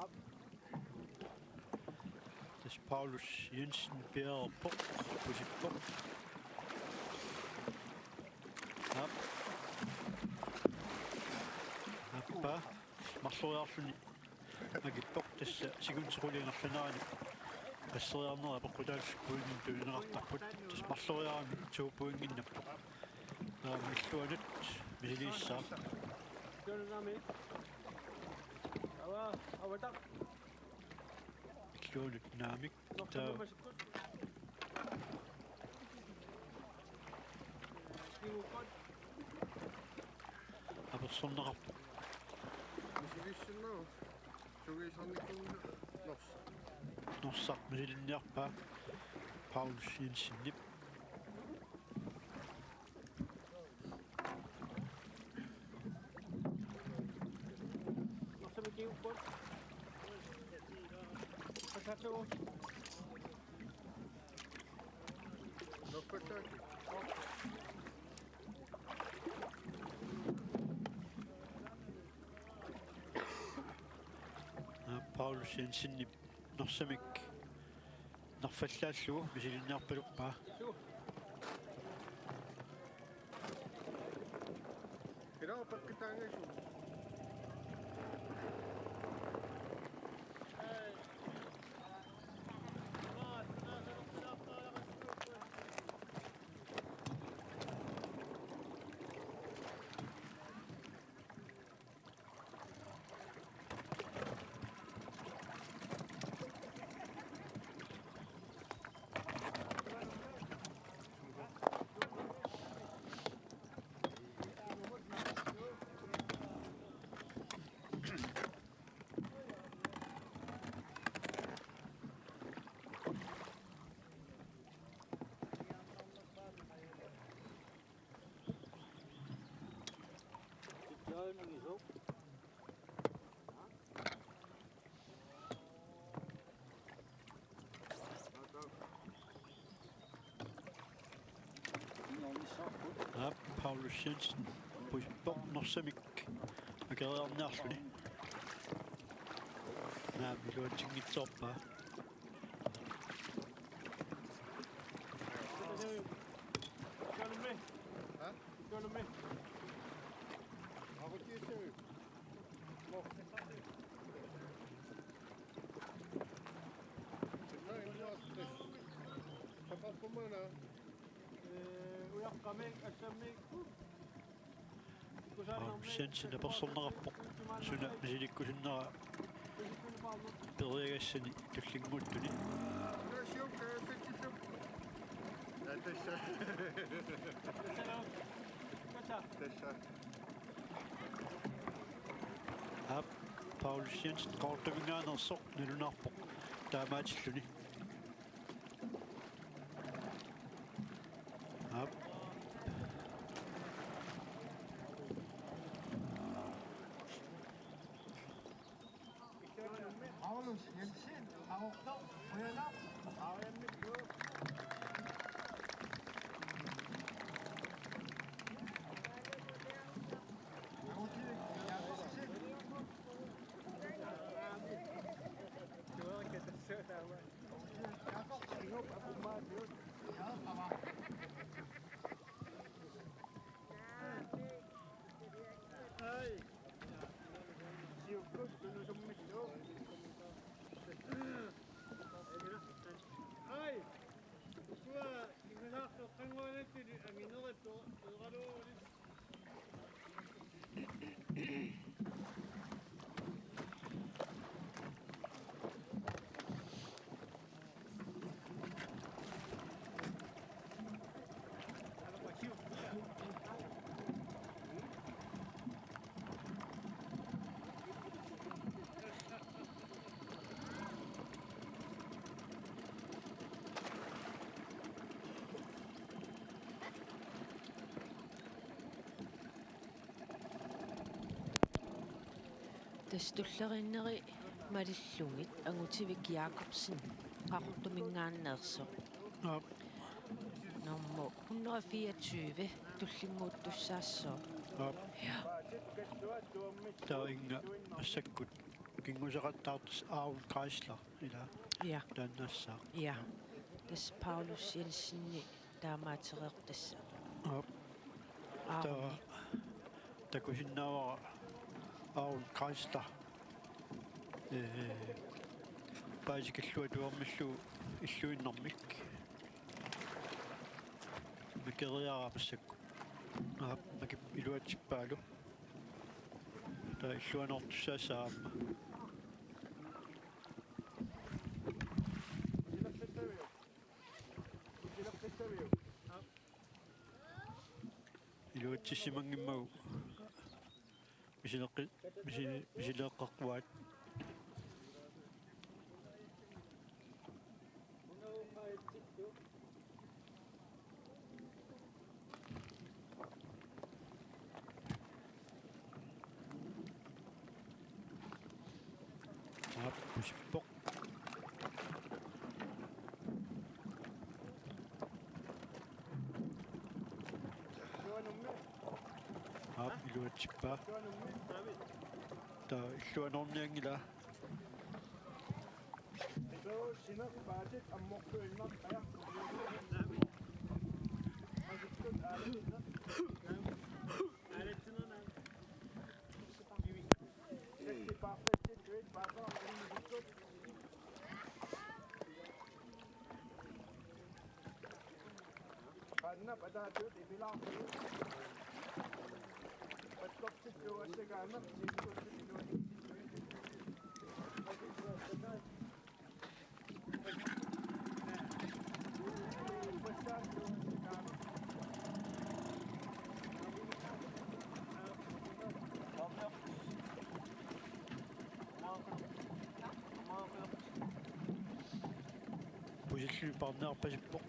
Aap. Paulus Jensen piareerpoq, pusippoq. Aap. Aappa. Marloriarluni akippoq, tassa sekundit qulit ingerlaneranni asseriarnerat apeqqutaallutik pointinik tunineqartarput. Tassa marloriarami to pointinnginnappoq. Aamma illuanut misiliissaaq. Illuanut naamik. Taava apersorneqarpoq. Misiliissinnaavoq. Sugiisarnikuunngilara. Norsaq. Norsaq misilinniarpaa Paulus Jensenip. Norsaq mikiupput. Passaatsugu. Norsaq. Aa, Paulus Jensenip norsamik nerfallaallugu misilinniarpaluppaa. Ila peqqitaangasu. Aap, Paulus Jensen pusippoq norsamik akeriarniarluni. Naamik, iluatsinngitsoorpaa. Paulus Jensen apersorneqarpoq suna misilikkusunnera periagassani tullinnguuttuni. Aap, Paulus Jensen Qaqortuminngaanneersoq nalunaarpoq taamaatilluni. Aap. Paulus Jensen, Qaqortoq, qujanaq. Tassa tulleriinneri malillugit Angutivik Jakobsen Qaqortuminngaanneersoq. Aap. Nummer hundrede og fireogtyve tullinnguuttussaassooq. Aap. Ja. Taava inga massakkut Kinguseqattaartoq Aul Chrysler ila. Ja. Taannaassaaq. Ja. Tassa Paulus Jensenip taamaatereertassa. Aap. Aul. Taava takusinnaavara Aul Chrysler. Ee, Paasikkillu atuarmillu illuinnarmik. Makeriaraq massakkut. Aap, makip iluatsippaalu. Taava illuanortussaassaaq aamma. Iluatsissimanngimmagu misileqqi-, misi-, misileeqqaquaat. Aap, pusippoq. Aap, iluatsippaa. Taava illuanornianngilaq. Qanna pataatigut ipilaarput. Pattortittuugassagaanni. Pusilluni paarniarpasippoq.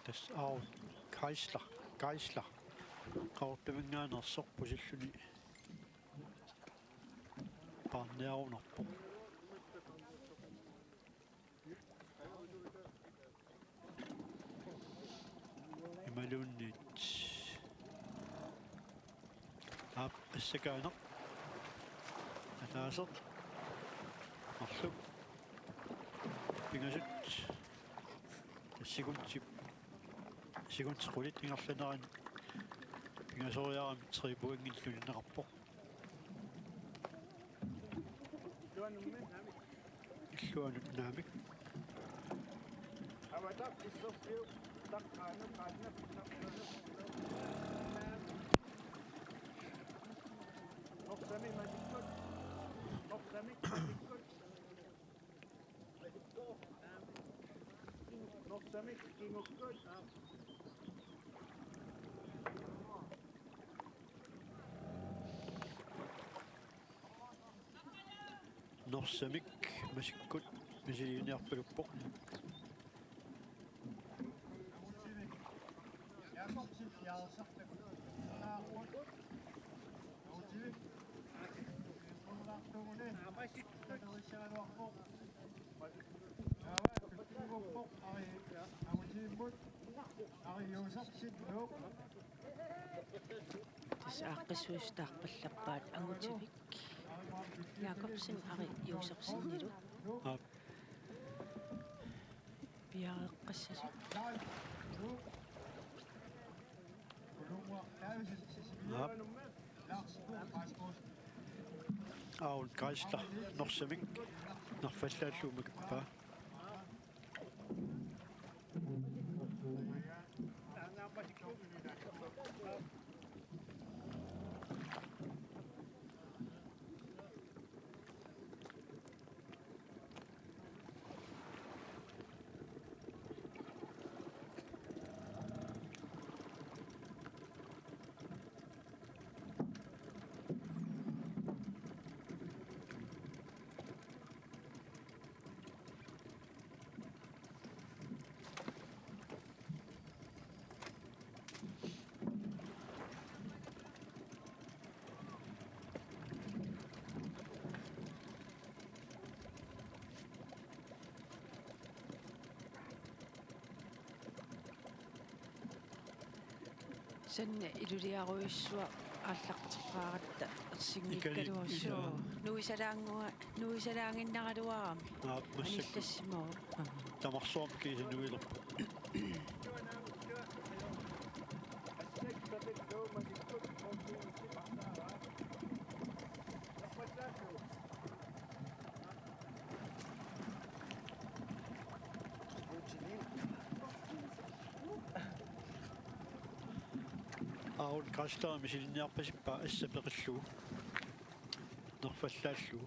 Tassa Aul Chrysler, Chrysler. Qaqortuminngaanneersoq pusilluni paarniarunarpoq. Imaluunniit. Aap, assakaaneq. Ataaseq. Marluk. Pingasut. Sekundit. Sekundit qulit ingerlanerani. Pingasoriarami tre pointinik tunineqarpoq. Illuanut naamik. Norsamik masikkut misiliiniarpaluppoq. Tassa aaqqissuissuteqarpallappaat Angutivik Jakobsen Ari Josefsenilu. Aap. Piareeqqassasut. Aap. Aul Chrysler Norsamik nerfallaallugu makippaa. Sanna iluliarujussuaq aallarteqqaaratta ersinngikkaluarlugu. Ikali, ila. Nuisalaannguaq, nuisalaannginnaraluarami. Aa, massakkut. Anillassimavoq. Aa. Tamarsuarmi kiisa nuilerpoq. Aun Chrysler misilinniarpasippa assa peqillugu. Nerfallaallugu.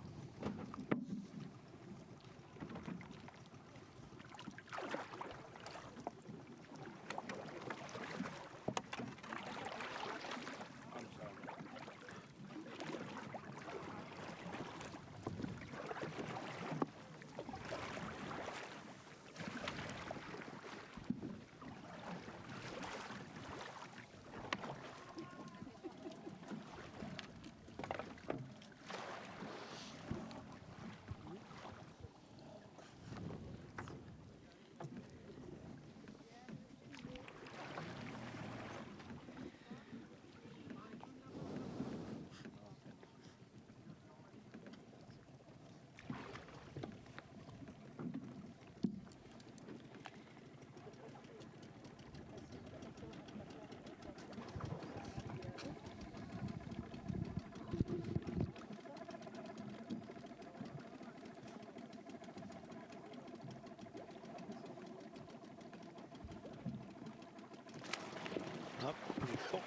Aap, ulloq.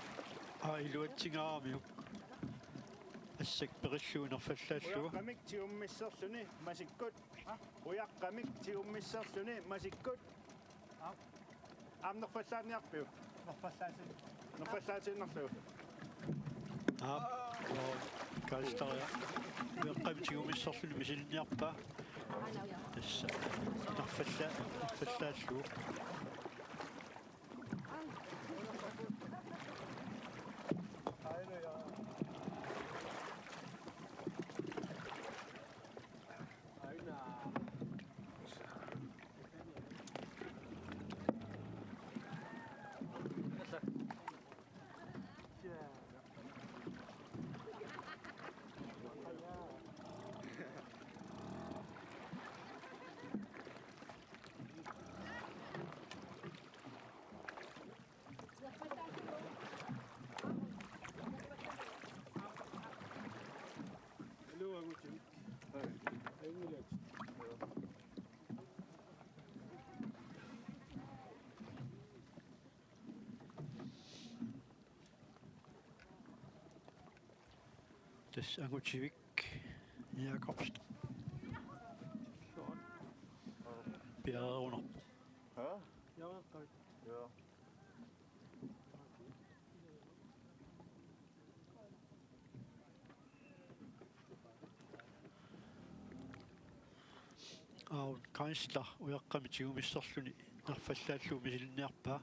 Aa, iluatsingaaramiuk. Assak peqillugu nerfallaallugu. Ujaqqamik tigummisserluni masikkut. Ujaqqamik tigummisserluni masikkut. Aap. Aamma nerfallaanniarpiuk? Nerfallaasinnarlugu. Nerfallaasinnarlugu. Aap, oo, Chrysler. Ujaqqamik tigummisserluni misilinniarpaa. Tassa. Nerfalla-, nerfallaallugu. Tassa Angutivik Jakobsen. Piareerunarpoq. Haa? Piareeqqavit. Joo. Aun Chrysler ujaqqamik tigummisserluni nerfallaallugu misilinniarpaa.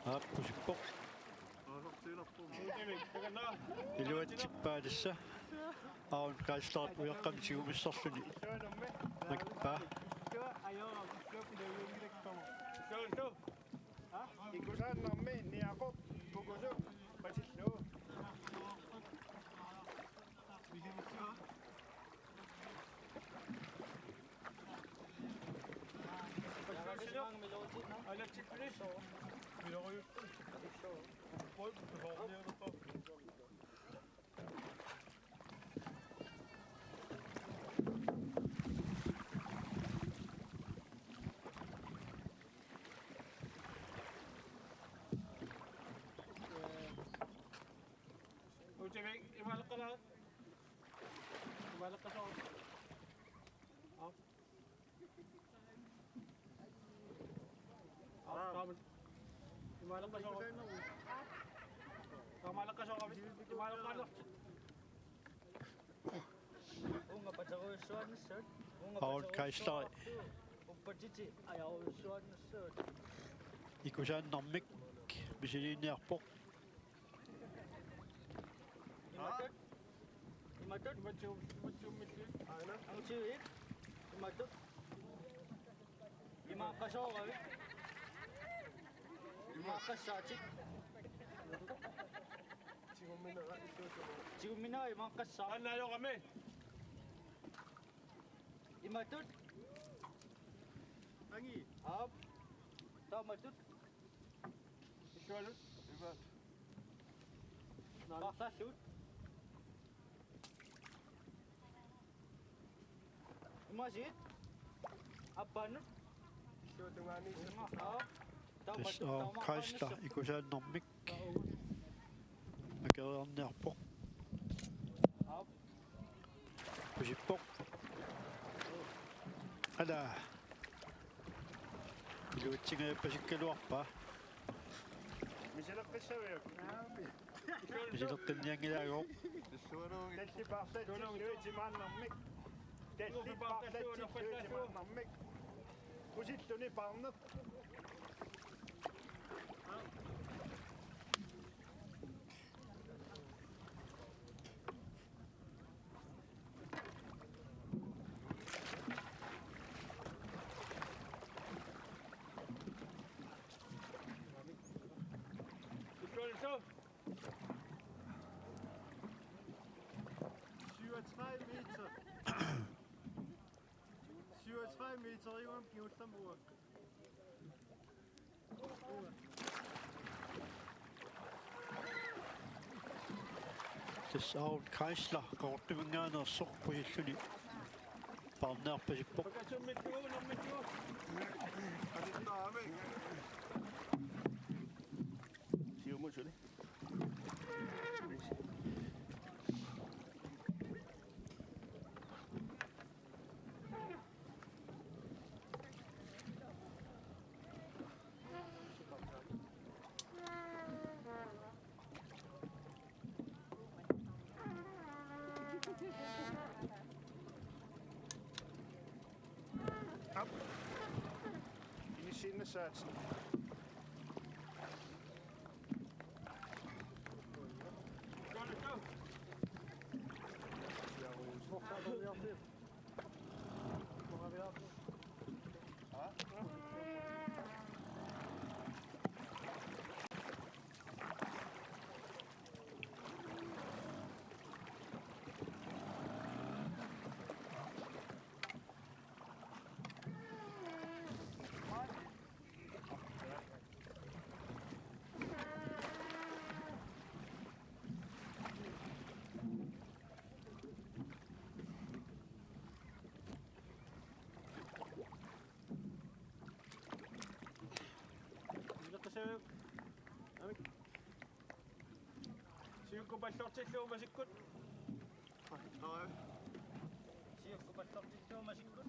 Aap, pusippoq. Iluatsippaa tassa. Aun Chrysler ujaqqamik tigummisserluni nappaa. Ikusaannarmi niaqoq pukusuk pasillugu. Utivik, imaaleqqalaat. Imaaleqqasooq. Aap. Aap, taamak. Imaaleqqasooq. Taamaaleqqasooq. Imaaleqqaannertik. Uunga paterujussuarnissaq. Uunga Paul Geisler. Uppatiti ajarujussuarnissaq. Ikusaannarmik misiliiniarpoq. Imatut. Imatut. Imatut. Aina. Angtiuit. Imatut. Imaaqqasooravit. Imaaqqassaatit. Tigumminera illuutunera. Tigumminera imaaqqassaaq. Anna ajoqami. Imatut. Angi. Aap. Taamatut. Illuanut. Imaat. Parsalluut. Imaasiit. Appaannut. Illuatungaani. Aap. Tassa Geisler ikusaannarmik. Akeriarniarpoq. Aap. Pusippoq. Ala. Iluatsingajappassikkaluarpa. Misileqqissaviuk? Misileqqinnianngilaagut. Tallipaartatsillu timaannarmik. Tallipaartatsillu timaannarmik. Pusilluni paarneq. Syvogtredive meter. Syvogtredive meter, ikke om, giv os den. Tassa Aul Geisler Qaqortuminngaanneersoq pusilluni paarniarpasippoq. Siumut suli. Aap. Inissiinnassaat. Siukkupallortillugu masikkut. Siukkupallortillugu masikkut.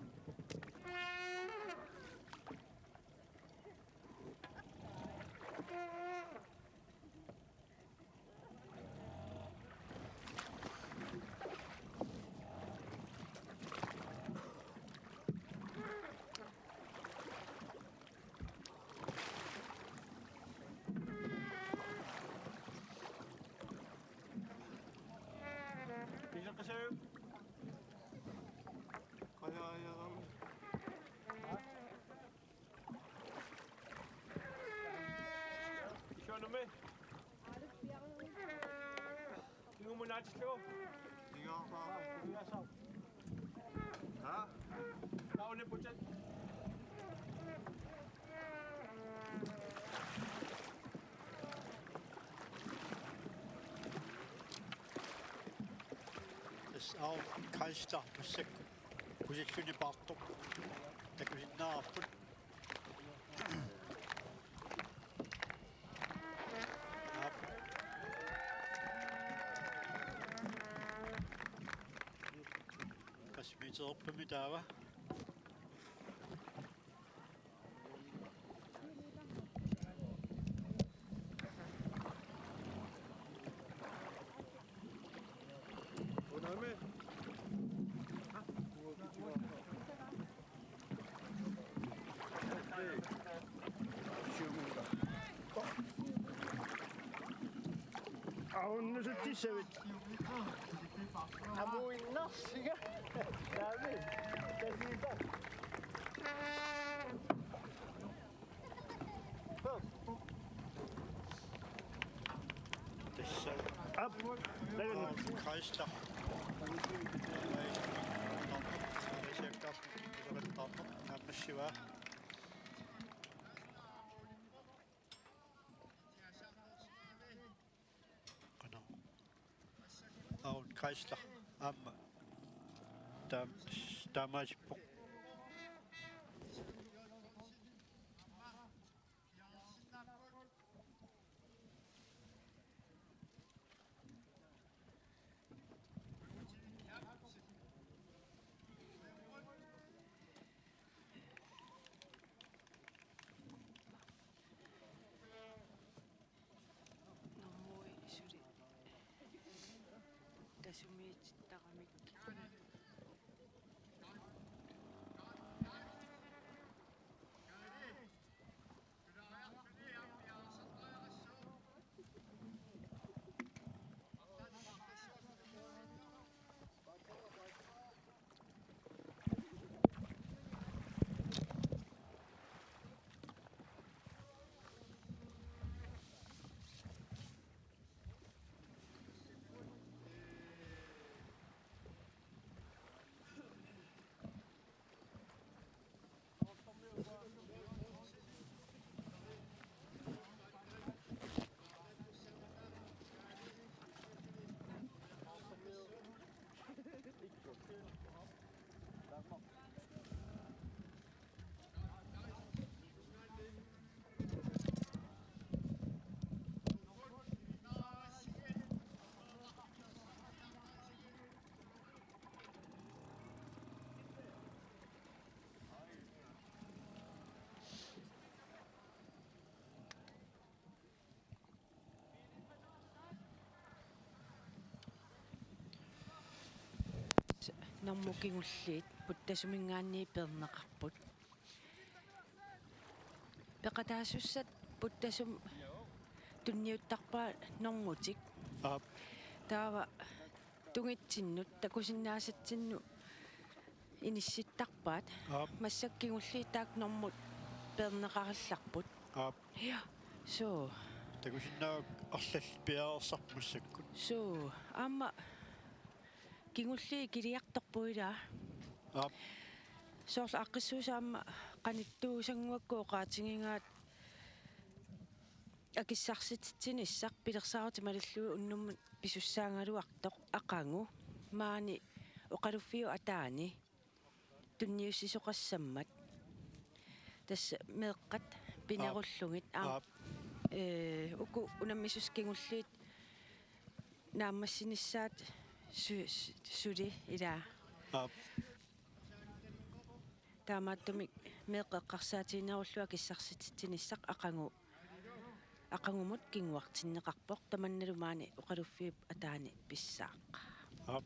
Pileqisau. Aja, aja, aja. Isonume. Ingumunaatillugu. Igaa. Igaa. Ha? Tauni putet. Tassa Aul Geisler massakkut pusilluni paartoq takusinnaavarput. Aap. Teerpami taava. Aunnusutsissavit. Amuinnarsiga. Taami. Tasiipa. Tassa. Aap. Aap, Kreisler. Asiakkaarluni iseqattaarneq naammassivaa. Qanoq. Aun Kreisler aamma taam-, taamaasippoq. Normuit suli tasumiitsittaramik. Normu kingulliit Puttasuminngaanniit peerneqarput. Peqataasussat Puttasumi tunniuttarpaat normutik. Aap. Taava tungitsinnut takusinnaasatsinnut inissittarpaat. Aap. Massakkut kingulliit taakku normut peerneqarallarput. Aap. Ja. Suu. Takusinnaavat arlallit piareersarput massakkut. Suu. Aamma kingulliit ikiliartorput ilaa. Aap. Soorlu aaqqissuussaq aamma qanittuusannguakku oqaatigigaat akissarsititsinissaq pilersaarutit malillugit unnummut pisussaagaluartoq aqagu maani oqaluffiup ataani tunniussisoqassammat. Tassa meeqqat pinerullugit. Aap. Aamma, aap, ee, uku unammisussat kingulliit naammassinissaat su-, su-, suli ilaa. Aap. Taamaattumik meeqqat eqqarsaatiginerullugu akissarsititsinissaq aqagu-, aqagumut kinguartinneqarpoq, tamannalu maani oqaluffiup ataani pissaaq. Aap.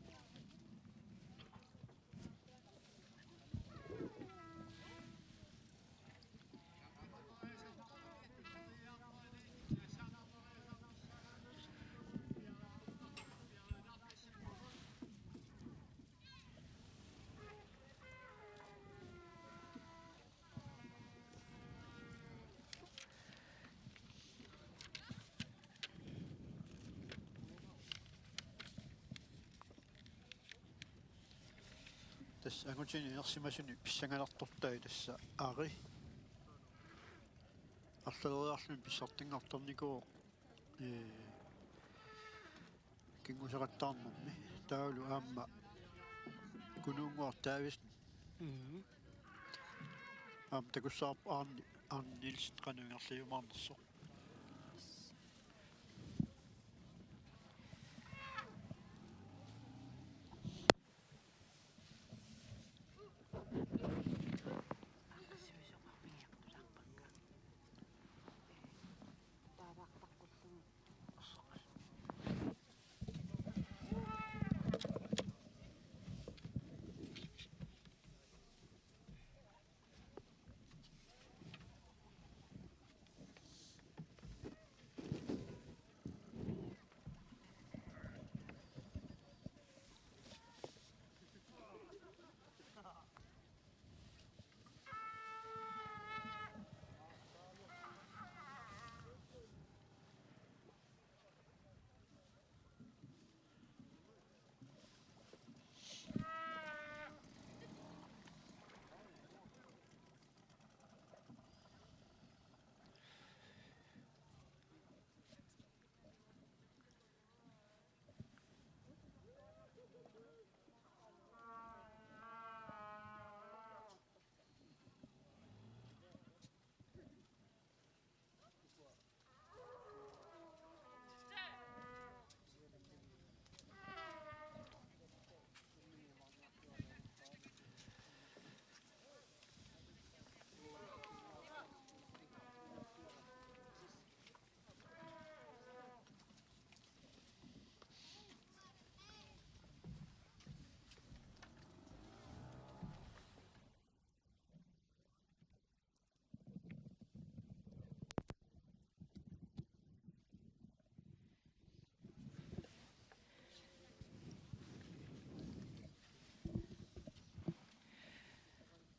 Tassa angutini inersimasuni pissanganartortai tassa ari. Arlaleriarluni pissartanngortarnikuuvoq, ee, kinguseqattaarnermi. Taavalu aamma Kunuunnguaq Davidsen. Mhm. Aamma takussavarput Arne, Arne Nielsen qanoq ingerlajumaarnersoq.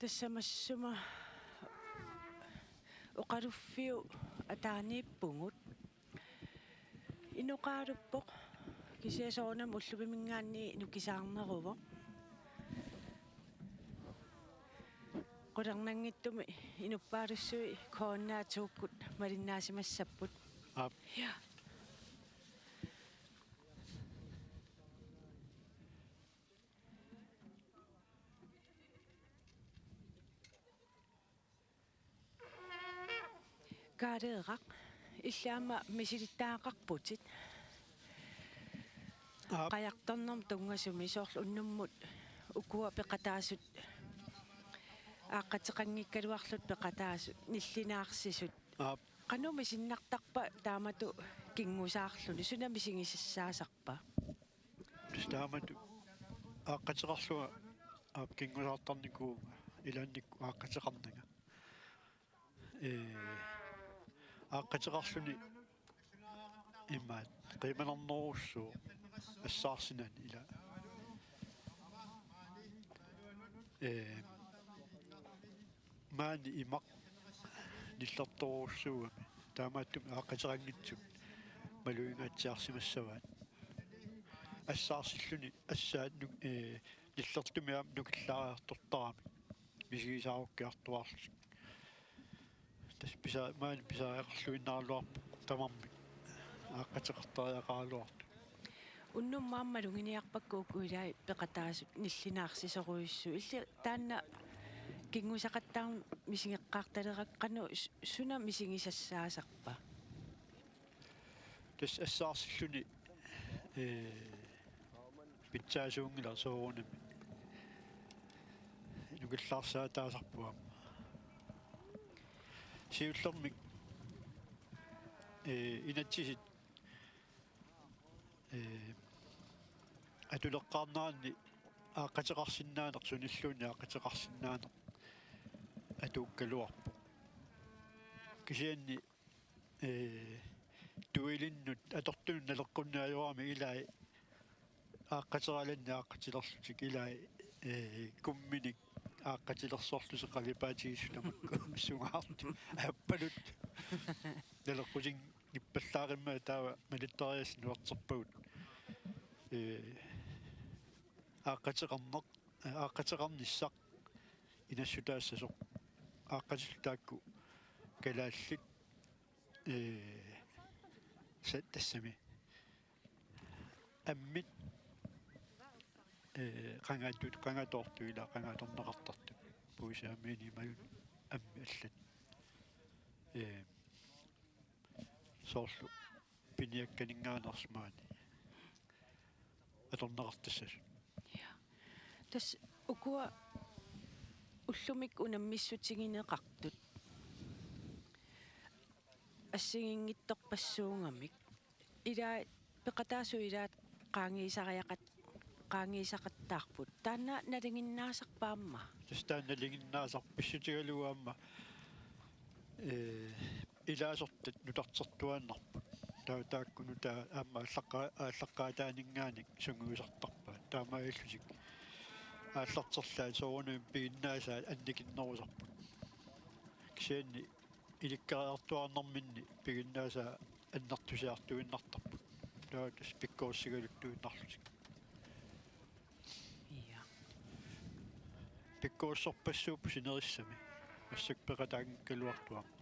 Tassa massuma oqaluffiup ataaniippugut. Inoqaaluppoq, kisianni soorunami ullumiminngaanniit nukisaarneruvoq. Qularnanngitsumik inuppaalussuit K N R to-kkut malinnaasimassapput. Aap. Ja. Kaaleeraq, illit aamma misilittagaqarputit. Aap. Qajartornermut tunngasumik, soorlu unnummut ukua peqataasut, aaqqateqanngikkaluarlutik peqataasut, nillinaarsisut. Aap. Qanoq misinnartarpa taamatut kingusaarluni, suna misigisassaasarpa? Tassa taamatut aaqqateqarlunga aap kingusaartarnikuuvunga, ilaannikkut aaqqateqarnanga. Ee, aaqqateqarluni imaat qiimanarnerujussuuvoq assaarsinnaaneq, ila. Ee, maani imaq nillertorujussuugami. Taamaattumik aaqqateqanngitsut malugingaatsiarsimassavaat. Assaarsilluni assaat nu-, ee, nillertumik aamma nukillaariartortaramik misigisaarukkiartuaarlutik. Tassa pisa-, maani pisariaqarluinnaraluarpoq tamarmik aaqqateqartariaqaraluartut. Unnummut aamma maluginiarpakka uku ilai peqataasut nillinaarsisut, illit taanna kinguseqattaarneq misigeqqaartalerakku, qanoq s-, suna misigisassaasarpa? Tassa assaarsilluni, ee, pitsaasuunngilaq soorunami nukillaarsaataasarpoq aamma. Siullermik, ee, inatsisit, ee, atuleqqaarneranni aaqqateqarsinnaaneq, sunilluunniit aaqqateqarsinnaaneq atuukkaluarpoq. Kisianni ee, tuilinnut atortunut naleqqunneq ajorami ilai aaqqateralannik aaqqatilerlutik, ilai, ee, kumminik aaqqatilersorlutik qalipaatigisut tamakku sungaartut. Aappalut naleqqutinngippallaaqimmat taava malittariassat nuarterpagut. Ee, aaqqateqarneq, ee, aaqqateqarnissaq inassutaassasoq. Aaqqatillu taakku kalaallit, ee, sa-, tassami. Ammit, ee, qangatut, qangatoortut ila qangatorneqartartut. Puisit aamma inuit imaluunniit ammit allat. Ee, soorlu piniakkaninngaanneersut maani atorneqartassasut. Ja. Tassa ukua ullumikkut unammissutigineqartut assigiinngitsorpassuugamik. Ilaa peqataasut ilaat qaangiisariaqat-, qaangiisaqattaarput. Taanna nalinginnaasarpa aamma? Tassa taanna nalinginnaasarpoq, pissutigalugu aamma, ee, ilaasortat nutartertuaannarput. Taava taakku nutaat aamma aallaqqa-, aallaqqaataaninngaanniit sungiusartarpaat. Taamaalillutik aallarterlaat soorunami piginnaasaat annikinnerusarput. Kisianni ilikkariartuaarnerminni piginnaasaat annertusiartuinnartarput. Taava tassa pikkorissisigaluttuinnarlutik. Ja. Pikkorissorpassuupput sinerissami. Massakkut peqataanngikkaluartoq aamma.